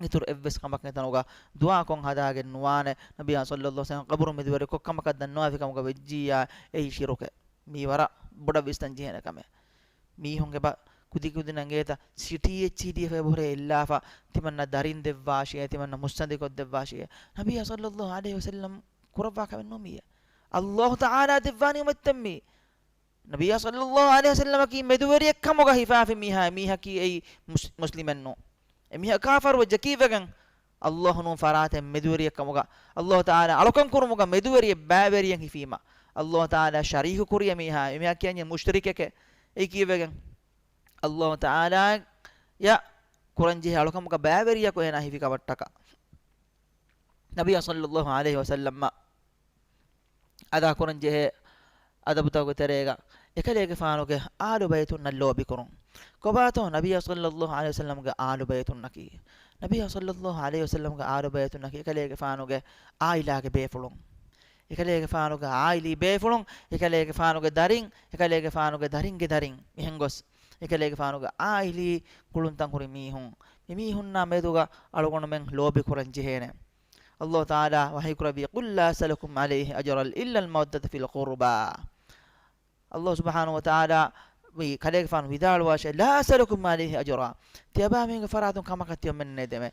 އިތުރު އެއްވެސް ކަމަކަށް އެތަނުގަ ދުޢާކޮށް ހަދާގެން ނުވާނެ. ނަބިއްޔާ ޞައްލައްލާހު ޢަލައިހި ވަސައްލަމް ޤަބުރު މެދުވެރިކޮށް ކަމަކަށް ދަންނަވާފި ކަމުގަ ވެއްޖިއްޔާ އެއީ ޝިރުކެއް. މީ ވަރަށް ބޮޑަށް ވިސްނަން ޖެހޭނެ ކަމެއް. މީހުން އެބަ ކުދިކުދިންނަށް އެތައް ސިޓީ އެޗްޑީއެފް އެބަހުރޭ އެއްލާފަ، ތިމަންނަ ދަރިން ދެއްވާށޭ، ތިމަންނަ މުއްސަނދިކޮށް ދެއްވާށޭ. ނަބިއްޔާ ޞައްލައްލާހު ޢަލައިހި ވަސައްލަމް ކުރައްވާ ކަމެއް ނޫން މީ. ﷲ ތަޢާލާ ދެއްވާ ނިޢުމަތްތައް މީ. ނަބިއްޔާ ޞައްލައްލާހު ޢަލައިހި ވަސައްލަމަކީ މެދުވެރިއެއް ކަމުގަ ހިފާފި މީހާ، މީހަކީ އެއީ މުސް-، މުސްލިމެއް ނޫން. އެމީހާ ކާފަރު ވެއްޖެ ކީއްވެގެން؟ ﷲ ނޫން ފަރާތެއް މެދުވެރިއެއް ކަމުގަ. ﷲ ތަޢާލާ އަޅުކަން ކުރުމުގަ މެދުވެރިއެއް ބައިވެރިއެއް ހިފީމަ. ﷲ ތަޢާލާ ޝަރީކު ކުރި އެމީހާ، އެމީހާ ކިޔަނީ މުޝްރިކެކޭ. އެއީ ކީއްވެގެން؟ ﷲ ތަޢާލާ ޔަ ކުރަންޖެހޭ އަޅުކަމުގަ ބައިވެރިޔަކު އޭނާ ހިފި ކަމަށްޓަކާ. ނަބިއްޔާ ޞައްލައްލާހު ޢަލައިހި ވަސައްލަމަށް އަދާ ކުރަންޖެހޭ އަދަބުތަކުގެ ތެރޭގަ އެކަލޭގެފާނުގެ އާލު ބައިތުންނަށް ލޯބިކުރުން. ކޮބާތޯ ނަބިއްޔާ ޞައްލައްލާހު ޢަލައިހި ވަސައްލަމްގެ އާލު ބައިތުންނަކީ؟ ނަބިއްޔާ ޞައްލައްލާހު ޢަލައިހި ވަސައްލަމްގެ އާލު ބައިތުންނަކީ އެކަލޭގެފާނުގެ އާއިލާގެ ބޭފުޅުން. އެކަލޭގެފާނުގެ އާއިލީ ބޭފުޅުން، އެކަލޭގެފާނުގެ ދަރިން، އެކަލޭގެފާނުގެ ދަރިންގެ ދަރިން، މިހެން ގޮސް އެކަލޭގެފާނުގެ އާއިލީ ގުޅުންތައް ހުރި މީހުން. މި މީހުންނާ މެދުގަ އަޅުގަނޑުމެން ލޯބި ކުރަން ޖެހޭނެ. ﷲ ތަޢާލާ ވަޙީކުރެއްވީ، "قل لا أسألكم عليه أجرا إلا المودة في القربى." ﷲ ސުބްޙާނަހޫ ވަތަޢާލާ މި ކަލޭގެފާނު ވިދާޅުވާށޭ، "لا أسألكم عليه أجرا." ތިޔަބާމީހުންގެ ފަރާތުން ކަމަކަށް ތިޔަމެން ނޭދެމޭ.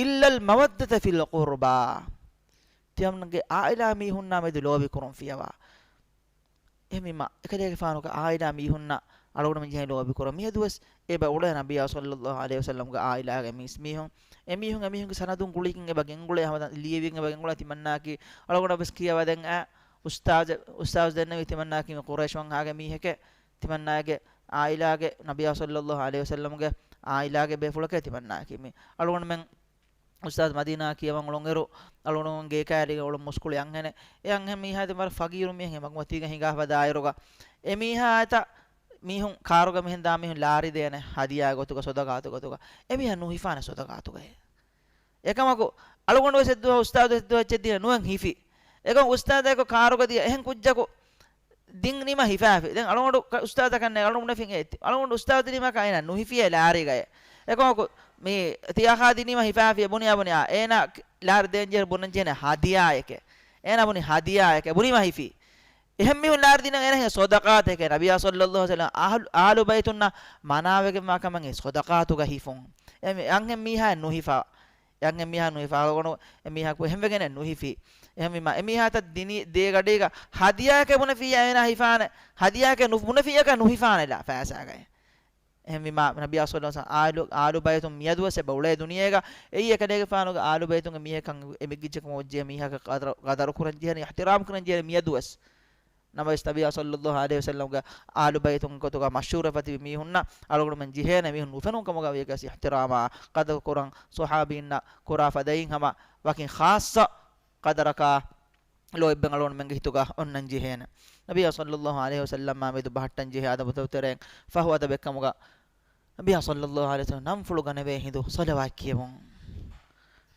"إلا المودة في القربى." ތިޔަމެންގެ އާއިލާ މީހުންނާ މެދު ލޯބި ކުރުން ފިޔަވާ. އެހެންވީމަ، އެކަލޭގެފާނުގެ އާއިލާ މީހުންނަށް އަޅުގަނޑުމެން ޖެހޭ ލޯބި ކުރަން. މިއަދުވެސް އެބަ އުޅޭ ނަބިއްޔާ ޞައްލައްލާހު ޢަލައިހި ވަސައްލަމްގެ އާއިލާގެ މީސް މީހުން. އެ މީހުން އެ މީހުންގެ ސަނަދުން ގުޅިގެން އެބަ ގެންގުޅޭ ހަމަ ލިޔެވިގެން އެބަ ގެންގުޅޭ ތިމަންނާއަކީ. އަޅުގަނޑަށް ވެސް ކިޔަވަދެން އައި އުސްތާޒް، އުސްތާޒް ދެންނެވި ތިމަންނާއަކީ މި ޤުރައިޝްވަންހާގެ މީހެކޭ. ތިމަންނާގެ އާއިލާގެ ނަބިއްޔާ ޞައްލައްލާހު ޢަލައިހި ވަސައްލަމްގެ އާއިލާގެ ބޭފުޅެކޭ ތިމަންނާއަކީ މި. އަޅުގަނޑުމެން އުސްތާޒް މަދީނާ ކިޔަވަން އުޅުންއިރު، އަޅުގަނޑުމެން ގޭކައިރީގަ އުޅުން މުސްކުޅި އަންހެނެއް. އެ އަންހެން މީހާ ދެ ވަރަށް ފަގީރު މީހެއް މަގުމަތީގަ ހިނގާފަ ދާއިރުގަ، އެ މީހާ އެތަ މީހުން ކާރުގަ މިހެން ދާ މީހުން ލާރި ދޭނެ ހަދިޔާ ގޮތުގަ ސޮދަގާތު ގޮތުގަ. އެ މީހާ ނުހިފާނެ ސޮދަގާތުގައޭ. އެކަމަކު، އަޅުގަނޑު ވެސް އެއްދުވަހު އުސްތާޒު އެއްދުވަހު އެއްޗެއް ދީނަ ނުވެން ހިފި. އެކަމަކު އުސްތާޒާއެކު ކާރުގަ ދިޔަ އެހެން ކުއްޖަކު ދިން ނިމަ ހިފާފި. ދެން އަޅުގަނޑު ކަ-، އުސްތާޒަކަށް ނޭ އަޅުގަނޑު ފިނގޭ. އަޅުގަނޑު އުސްތާޒު ދިނީމަކާ އޭނާ ނުހިފިޔޭ ލާރީގައޭ. އެކަމަކު މި ތިޔާ ޚާދި ނިމަ ހިފާފި ބުނިޔާ ބުނިޔާ އޭނާ ލާރި ދޭންޖެހޭ ބުނަންޖެހޭނެ ހަދިޔާއެކޭ. އޭނާ ބުނި ހަދިޔާއެކޭ. ބުނީމަ ހިފި. އެހެން މީހުން ލާރި ދިނަން އޭނަ ހެ ސޮދަޤާތެކޭ. ނަބިއްޔާ ޞައްލައްލާހު ޢަލައިހި ވަސައްލަމް އާލު، އާލު ބައިތުންނަށް މަނާވެގެންވާ ކަމަށް އެ ސޮދަޤާތުގަ ހިފުން. އެ މި-، އަންހެން މީހާ ނުހިފާ. އެ އަންހެން މީހާ ނުހިފާ. އަޅުގަނޑު އެ މީހާ ކު-، އެހެންވެގެން ނުހިފި. އެހެންވީމަ، އެ މީހާ ތައް ދިނީ ދޭގަޑީގަ ހަދިޔާއެކޭ ބުނެފިއްޔާ އޭނާ ހިފާނެ. ހަދިޔާއެކޭ ނު-، ބުނެފިއްޔާކާ ނުހިފާނެލާ ފައިސާގައި. އެހެންވީމާ، ނަބިއްޔާ ޞައްލައްލާހު ޢަލައިހި ވަސައްލަމް އާލު، އާލު ބައިތުން މިއަދުވެސް އެބަ އުޅޭ ދުނިޔޭގަ. އެއީ އެކަލޭގެފާނުގެ އާލު ބައިތުންގެ މީހަކަށް އެ މިގިއްޖެކަމަށް އޮއްޖެ މީހަކަށް ޤަދަރު، ޤަދަރު ކުރަން ޖެހޭނެ، އިޙްތިރާމް ކުރަން ޖެހޭނެ މިއަދުވެސް. ނަމަވެސް ނަބިއްޔާ ޞައްލައްލާހު ޢަލައިހި ވަސައްލަމްގެ އާލު ބައިތުން ގޮތުގަ މަޝްހޫރުވެފަ ތިބި މީހުންނަށް އަޅުގަނޑުމެން ޖެހޭނެ މީހުން ނުފެނުން ކަމުގަ ވިޔަސް އިޙްތިރާމާ ޤަދަރު ކުރަން ޞަޙާބީންނަށް ކުރާ ފަދައިން ހަމަ ވަކިން ޚާއްޞަ ޤަދަރަކާ ލޯތްބެއް އަޅުގަނޑުމެންގެ ހިތުގަ އޮންނަން ޖެހޭނެ. ނަބިއްޔާ ޞައްލައްލާހު ޢަލައިހި ވަސައްލަމާ މެދު ބަހައްޓަން ޖެހޭ އަދަބުތައް ތެރެއިން ފަހު އަދަބެއް ކަމުގަ ނަބިއްޔާ ޞައްލައްލާހު ޢަލައިހި ވަސައްލަމް ނަންފުޅު ގަނެވޭ ހިނދު ޞަލަވާތް ކިޔެވުން.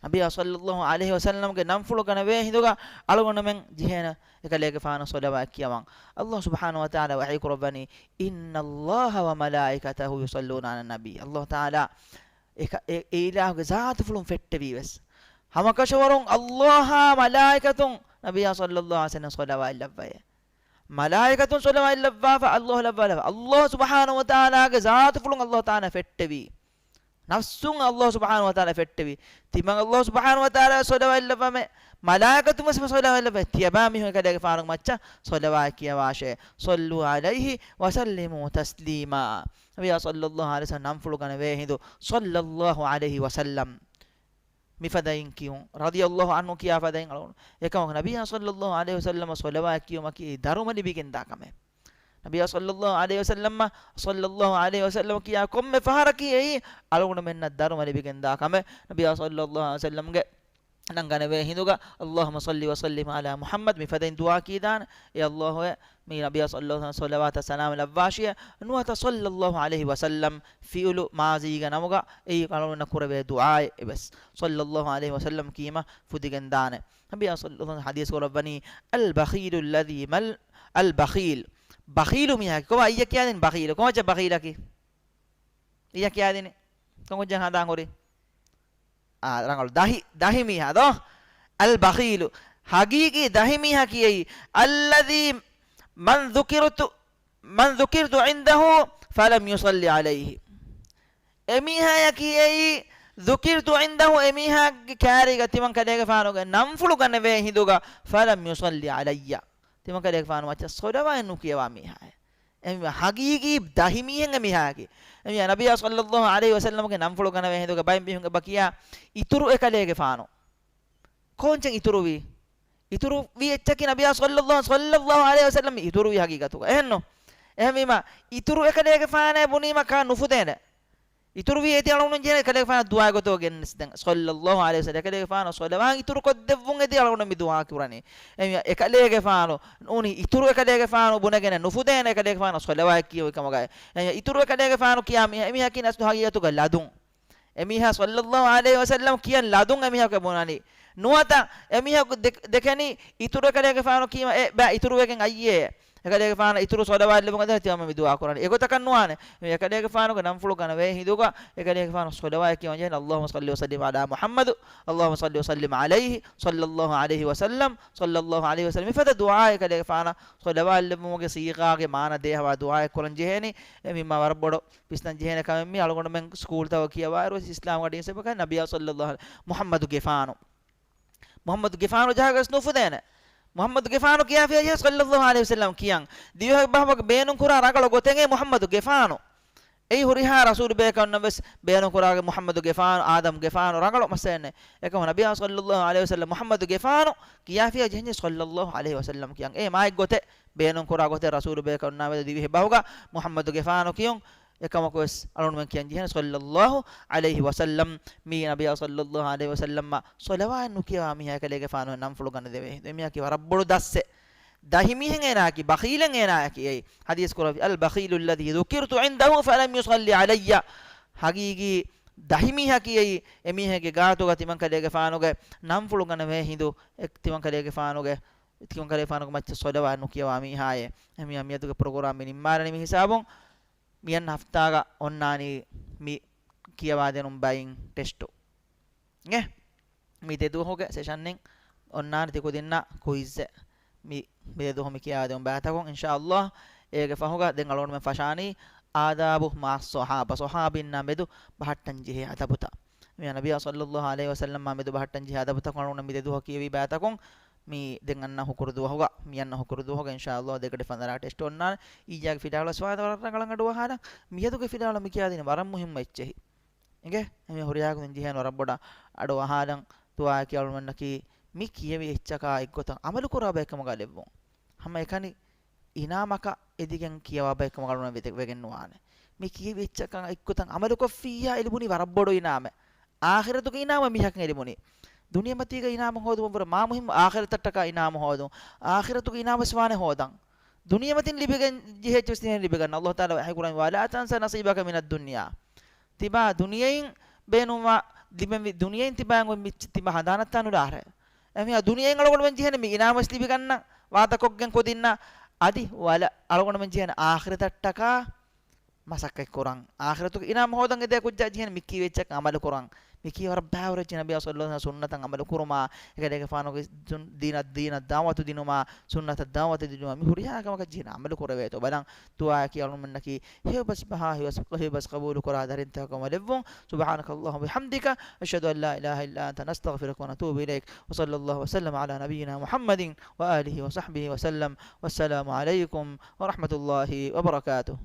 ނަބިއްޔާ ޞައްލައްލާހު ޢަލައިހި ވަސައްލަމްގެ ނަންފުޅު ގަނެވޭ ހިނދުގަ އަޅުގަނޑުމެން ޖެހޭނެ އެކަލޭގެފާނު ޞަލަވާތް ކިޔަވަން. ﷲ ސުބްޙާނަހޫ ވަތަޢާލާ ވަޙީ ކުރައްވަނީ، "إن الله وملائكته يصلون على النبي." ﷲ ތަޢާލާ އެ ކަ-، އެ، އެ އިލާހުގެ ޒާތުފުޅުން ފެއްޓެވީ ވެސް. ހަމަކަށަވަރުން ﷲ އާ މަލާއިކަތުން ނަބިއްޔާ ޞައްލައްލާހު ޢަލައިހި ވަސައްލަމް ޞަލަވާތް ލައްވައޭ. މަލާއިކަތުން ޞަލަވާތް ލައްވާފަ ﷲ ލައްވާލައްވާ. ﷲ ސުބްޙާނަހޫ ވަތަޢާލާގެ ޒާތުފުޅުން ﷲ ތަޢާލާ ފެއްޓެވީ. ނަފްސުން ﷲ ސުބްޙާނަހޫ ވަތަޢާލާ ފެއްޓެވީ. ތިމަން ﷲ ސުބްޙާނަހޫ ވަތަޢާލާ ޞަލަވާތް ލައްވަމޭ. މަލާއިކަތުން ވެސް ޞަލަވާތް ލައްވަ. ތިޔަބާ މީހުން އެކަލޭގެފާނުގެ މައްޗަށް ޞަލަވާތް ކިޔަވާށޭ. صلوا عليه وسلموا تسليما. ނަބިއްޔާ ޞައްލައްލާހު ޢަލައިހި ވަސައްލަމް ނަންފުޅު ގަނެވޭ ހިނދު ޞައްލައްލާހު ޢަލައިހި ވަސައްލަމް. މިފަދައިން ކިޔުން، ރަޟިޔައްލާހު ޢަންހު ކިޔާ ފަދައިން އަޅުގަނޑު. އެކަމަކު، ނަބިއްޔާ ޞައްލައްލާހު ޢަލައިހި ވަސައްލަމަށް ޞަލަވާތް ކިޔުމަކީ ދަރުމަ ލިބިގެންދާ ކަމެއް. ނަބިއްޔާ ޞައްލައްލާހު ޢަލައިހި ވަސައްލަމަށް، ޞައްލައްލާހު ޢަލައިހި ވަސައްލަމަ ކިޔާ ކޮންމެ ފަހަރަކީ އެއީ އަޅުގަނޑުމެންނަށް ދަރުމަ ލިބިގެންދާ ކަމެއް. ނަބިއްޔާ ޞައްލައްލާހު ޢަލައިހި ވަސައްލަމްގެ ނަން ގަނެވޭ ހިނދުގަ، اللهم صل وسلم على محمد މިފަދައިން ދުޢާ ކީދާނެ. އޭ ﷲ އޭ، މި ނަބިއްޔާ ޞައްލައްލާހު ޢަލައިހި ވަސައްލަމަށް ޞަލަވާތާ ސަލާމް ލައްވާށިޔޭ. ނުވަތަ ޞައްލައްލާހު ޢަލައިހި ވަސައްލަމް ފިޢުލު މާޟީގެ ނަމުގަ އެއީ އަޅުގަނޑުމެންނަށް ކުރެވޭ ދުޢާއެއް އެވެސް. ޞައްލައްލާހު ޢަލައިހި ވަސައްލަމް ކީމަ ފުދިގެންދާނެ. ނަބިއްޔާ ޞައްލައްލާހު ޢަލައިހި ވަސައްލަމް ޙަދީޘް ކުރައްވަނީ، البخيل الذي مل-، البخيل، ބަޚީލު މީހާ ކޮބާ އިއްޔެ ކިޔާދިން ބަޚީލު؟ ކޮން އެއްޗެއް ބަޚީލަކީ؟ އިއްޔެ ކިޔާދިނި. ކޮން ކުއްޖެއް ހަނދާން ހުރީ؟ އާ، ރަނގަޅު. ދަހި، ދަހި މީހާ ދޯ؟ البخيل، ހަގީގީ ދަހި މީހާ ކިޔައީ، الذي من ذكرت، من ذكرت عنده فلم يصل عليه. އެމީހާޔަކީ އެއީ، ذكرت عنده، އެމީހާގެ ކާރީގަ ތިމަން ކަލޭގެފާނުގެ ނަންފުޅު ގަނެވޭ ހިނދުގަ، فلم يصل علي، ތިމަން ކަލޭގެފާނު މައްޗަށް ޞަލަވާތް ނުކިޔަވާ މީހާއެއް. އެމީހާ ހަގީގީ ދަހި މީހެއް އެމީހާއަކީ. އެމީހާ ނަބިއްޔާ ޞައްލައްލާހު ޢަލައިހި ވަސައްލަމްގެ ނަންފުޅު ގަނެވޭ ހިނދުގަ ބައެއް މީހުން އެބަ ކިޔާ، އިތުރު އެކަލޭގެފާނު. ކޯންޗެއް އިތުރުވީ؟ އިތުރުވީ އެއްޗަކީ ނަބިއްޔާ ޞައްލައްލާހު، ޞައްލައްލާހު ޢަލައިހި ވަސައްލަމް އިތުރުވީ ހަގީގަތުގަ. އެހެންނު؟ އެހެންވީމަ، އިތުރު އެކަލޭގެފާނޭ ބުނީމަ ކާ ނުފުދޭނެ. އިތުރުވީ އޭތި އަޅުގަނޑު ޖެހޭ އެކަލޭގެފާނަށް ދުޢާ ގޮތަށް ގެންނަސް ދެން، ޞައްލައްލާހު ޢަލައިހި ވަސައްލަމް، އެކަލޭގެފާނަށް ޞަލަވާތް އިތުރު ކޮށްދެއްވުން އޭތި އަޅުގަނޑު މި ދުޢާ ކުރަނީ. އެމީ އެކަލޭގެފާނު ނޫނީ އިތުރު އެކަލޭގެފާނު ބުނެގެނެއް ނުފުދޭނެ އެކަލޭގެފާނަށް ޞަލަވާތް ކިޔެވި ކަމުގައި. އެ، އިތުރު އެކަލޭގެފާނު ކިޔާ މީހާ، އެމީހަކީ އަސްލު ހަގީގަތުގަ ލަދުން. އެމީހާ ޞައްލައްލާހު ޢަލައިހި ވަސައްލަމް ކިޔަން ލަދުން އެމީހަކަށް ބުނަނީ. ނުވަތަ އެމީހަކު ދެ-، ދެކެނީ އިތުރު އެކަލޭގެފާނު ކީމަ އެ ބައި އިތުރުވެގެން އައްޔޭ. އެކަލޭގެފާނަށް އިތުރު ޞަލަވާތް ލެއްވުން އެދެން ތިމަން މި ދުޢާ ކުރަނީ. އެގޮތަކަށް ނުވާނެ. މި އެކަލޭގެފާނުގެ ނަންފުޅު ގަނެވޭ ހިނދުގަ އެކަލޭގެފާނަށް ޞަލަވާތް ކިޔަން ޖެހޭނެ، اللهم صل وسلم على محمد، اللهم صل وسلم عليه، صلى الله عليه وسلم، صلى الله عليه وسلم. މިފަދަ ދުޢާ އެކަލޭގެފާނަށް ޞަލަވާތް ލެއްވުމުގެ ޞީޣާގެ މާނަ ދޭހަވާ ދުޢާއެއް ކުރަން ޖެހޭނީ. އެ މި މާ ވަރަށް ބޮޑު ވިސްނަން ޖެހޭނެ ކަމެއް މީ. އަޅުގަނޑުމެން ސްކޫލްތަކުގަ ކިޔަވާއިރު ވެސް އިސްލާމް ގަޑިއިން ސަބަކަށް ނަބިއްޔާ ޞައްލައްލާހު ޢަލައިހި، މުޙައްމަދު ގެފާނު. މުޙައްމަދު ގެފާނު ޖަހާގަސް ނުފުދޭނެ. މުޙައްމަދު ގެފާނު ކިޔާފިޔާ ޖެހޭ ޞައްލައްލާހު ޢަލައިހި ވަސައްލަމް ކިޔަން. ދިވެހި ބަހުމަގު ބޭނުން ކުރާ ރަނގަޅު ގޮތެއް އެ މުޙައްމަދު ގެފާނު. އެއީ ހުރިހާ ރަސޫލު ބޭކަލުންނަށް ވެސް ބޭނުން ކުރާގެ މުޙައްމަދު ގެފާނު، އާދަމް ގެފާނު ރަނގަޅު މައްސަލައެއް. އެކަމަ ނަބިއްޔާ ޞައްލައްލާހު ޢަލައިހި ވަސައްލަމް މުޙައްމަދު ގެފާނު ކިޔާފިޔާ ޖެހެނީ ޞައްލައްލާހު ޢަލައިހި ވަސައްލަމް ކިޔަން. އެ މާތް ގޮތެއް ބޭނުން ކުރާ ގޮތެއް ރަސޫލު ބޭކަލުންނާ މެދު ދިވެހި ބަހުގަ މުޙައްމަދު ގެފާނު ކިޔުން. އެކަމަކު ވެސް އަޅުގަނޑުމެން ކިޔަން ޖެހޭނެ ޞައްލައްލާހު ޢަލައިހި ވަސައްލަމް. މީ ނަބިއްޔާ ޞައްލައްލާހު ޢަލައިހި ވަސައްލަމަށް ޞަލަވާތް ނުކިޔަވާ މީހާ އެކަލޭގެފާނު ނަންފުޅު ގަނެދެވޭ. އެމީހަކީ ވަރަށް ބޮޑު ދައްސެއް. ދަހި މީހެއް އޭނާއަކީ، ބަޚީލެއް އޭނާއަކީ. އެއީ ޙަދީޘް ކުރައްވި، البخيل الذي ذكرت عنده فلم يصل علي. ޙަޤީޤީ ދަހި މީހަކީ އެއީ، އެމީހެއްގެ ގާތުގަ ތިމަންކަލޭގެފާނުގެ ނަންފުޅު ގަނެވޭ ހިނދު، އެ، ތިމަންކަލޭގެފާނުގެ، ތިމަންކަލޭގެފާނުގެ މައްޗަށް ޞަލަވާތް ނުކިޔަވާ މީހާއޭ. އެހެންވީމާ މިއަދުގެ ޕްރޮގްރާމް މި ނިންމާލަނީ މި ހިސާބުން. މިއަންނަ ހަފްތާގަ އޮންނާނީ މި ކިޔަވާދިނުން ބައިން ޓެސްޓު. އެ، މި ދެ ދުވަހުގެ ސެޝަންއިން އޮންނާނެ ތި ކުދިންނަށް ކުއިޒެއް. މި، މި ދެ ދުވަހު މި ކިޔާދިނުން ބައިތަކުން އިންޝާﷲ. އޭގެ ފަހުގަ ދެން އަޅުގަނޑުމެން ފަށާނީ އާދާބު މާ ޞަޙާބާ، ޞަޙާބީންނާ މެދު ބަހައްޓަން ޖެހޭ އަދަބުތައް. މި ނަބިއްޔާ ޞައްލައްލާހު ޢަލައިހި ވަސައްލަމާ މެދު ބަހައްޓަން ޖެހޭ އަދަބުތަކުން އަޅުގަނޑު މި ދެ ދުވަހު ކިޔެވި ބައިތަކުން މި ދެން އަންނަ ހުކުރު ދުވަހުގަ، މި އަންނަ ހުކުރު ދުވަހުގަ އިންޝާﷲ ދެގަޑި ފަންސާރަ ޓެސްޓް އޮންނާނެ. އިއްޔާގެ ފިލާވަޅު ވެސް ވާނެ ވަރަށް ރަނގަޅަށް އަޑު އަހާލަން. މިއަދުގެ ފިލާވަޅު މި ކިޔާދިނީ ވަރަށް މުހިއްމު އެއްޗެހި. އިނގޭ؟ އެމީ ހުރިހާ ގޮތުން ޖެހޭނެ ވަރަށް ބޮޑަށް އަޑު އަހާލަން. ދުޢާއަކީ އަޅުގަނޑަކީ މި ކިޔެވި އެއްޗަކާ އެއްގޮތަށް އަމަލު ކުރާ ބައެއް ކަމުގަ ލެއްވުން. ހަމަ އެކަނި އިނާމަކަށް އެދިގެން ކިޔަވާ ބައެއް ކަމަށް އަޅުގަނޑު ވެދެ-، ވެގެން ނުވާނެ. މި ކިޔެވި އެއްޗަކާ އެއްގޮތަށް އަމަލުކޮށްފިއްޔާ އެ ލިބުނީ ވަރަށް ބޮޑު އިނާމެއް. އާޚިރަތުގެ އިނާމެއް މީހަކަށް އެ ލިބުނީ. ދުނިޔެމަތީގެ އިނާމެއް ހޯދުމަށްވުރެ މާ މުހިއްމު އާޚިރަތަށްޓަކާ އިނާމެއް ހޯދުން. އާޚިރަތުގެ އިނާމެއް ވެސް ވާނެ ހޯދަން. ދުނިޔެމަތިން ލިބިގެން ޖެހޭ އެއްޗެއް ވެސް ދިނީ ލިބިގަންނަ. ﷲ ތަޢާލާ ވަޙީ ކުރަނީ، "ولا تنس نصيبك من الدنيا." ތިބާ ދުނިޔެއިން ބޭނުންވާ، ލިބެންވީ ދުނިޔެއިން ތިބާއަށް އޮތް މި-، ތިބާ ހަނދާނަށް ތަނުލާހެ. އެހެންވީމާ ދުނިޔެއިން އަޅުގަނޑުމެން ޖެހޭނެ މި އިނާމް ވެސް ލިބިގަންނަ ވާތަކޮށްގެން ކުދިންނަށް އަދި ވަލަ އަޅުގަނޑުމެން ޖެހޭނެ އާޚިރަތަށްޓަކާ މަސައްކަތްކުރަން. އާޚިރަތުގެ އިނާމް ހޯދަން އެދޭ ކުއްޖާ ޖެހޭނެ މި ކިޔެވި އެއްޗަކަށް އަމަލުކުރަން. މި ކީ ވަރަށް ބާވަރު އެއްޗެއް ނަބިއްޔާ ޞައްލައްލާހު ޢަލައިހި ވަސައްލަމް ސުންނަތަށް އަމަލު ކުރުމާ، އެކަލޭގެފާނުގެ ދީނަށް، ދީނަށް ދާވަތު ދިނުމާ، ސުންނަތަށް ދާވަތު ދިނުމާ، މި ހުރިހާ ކަމަކަށް ޖެހޭނެ އަމަލު ކުރެވޭތޯ ބަލަން. ދުޢާއަކީ އަޅުގަނޑުމެންނަކީ ހެޔޮބަސް ބަހާ، ހެޔޮބަސް، ހެޔޮބަސް ޤަބޫލު ކުރާ ދަރިންތަކަކަށް ލެއްވުން. سبحانك اللهم وبحمدك، أشهد أن لا إله إلا أنت، نستغفرك ونتوب إليك، وصلى الله وسلم على نبينا محمد وآله وصحبه وسلم، والسلام عليكم ورحمة الله وبركاته.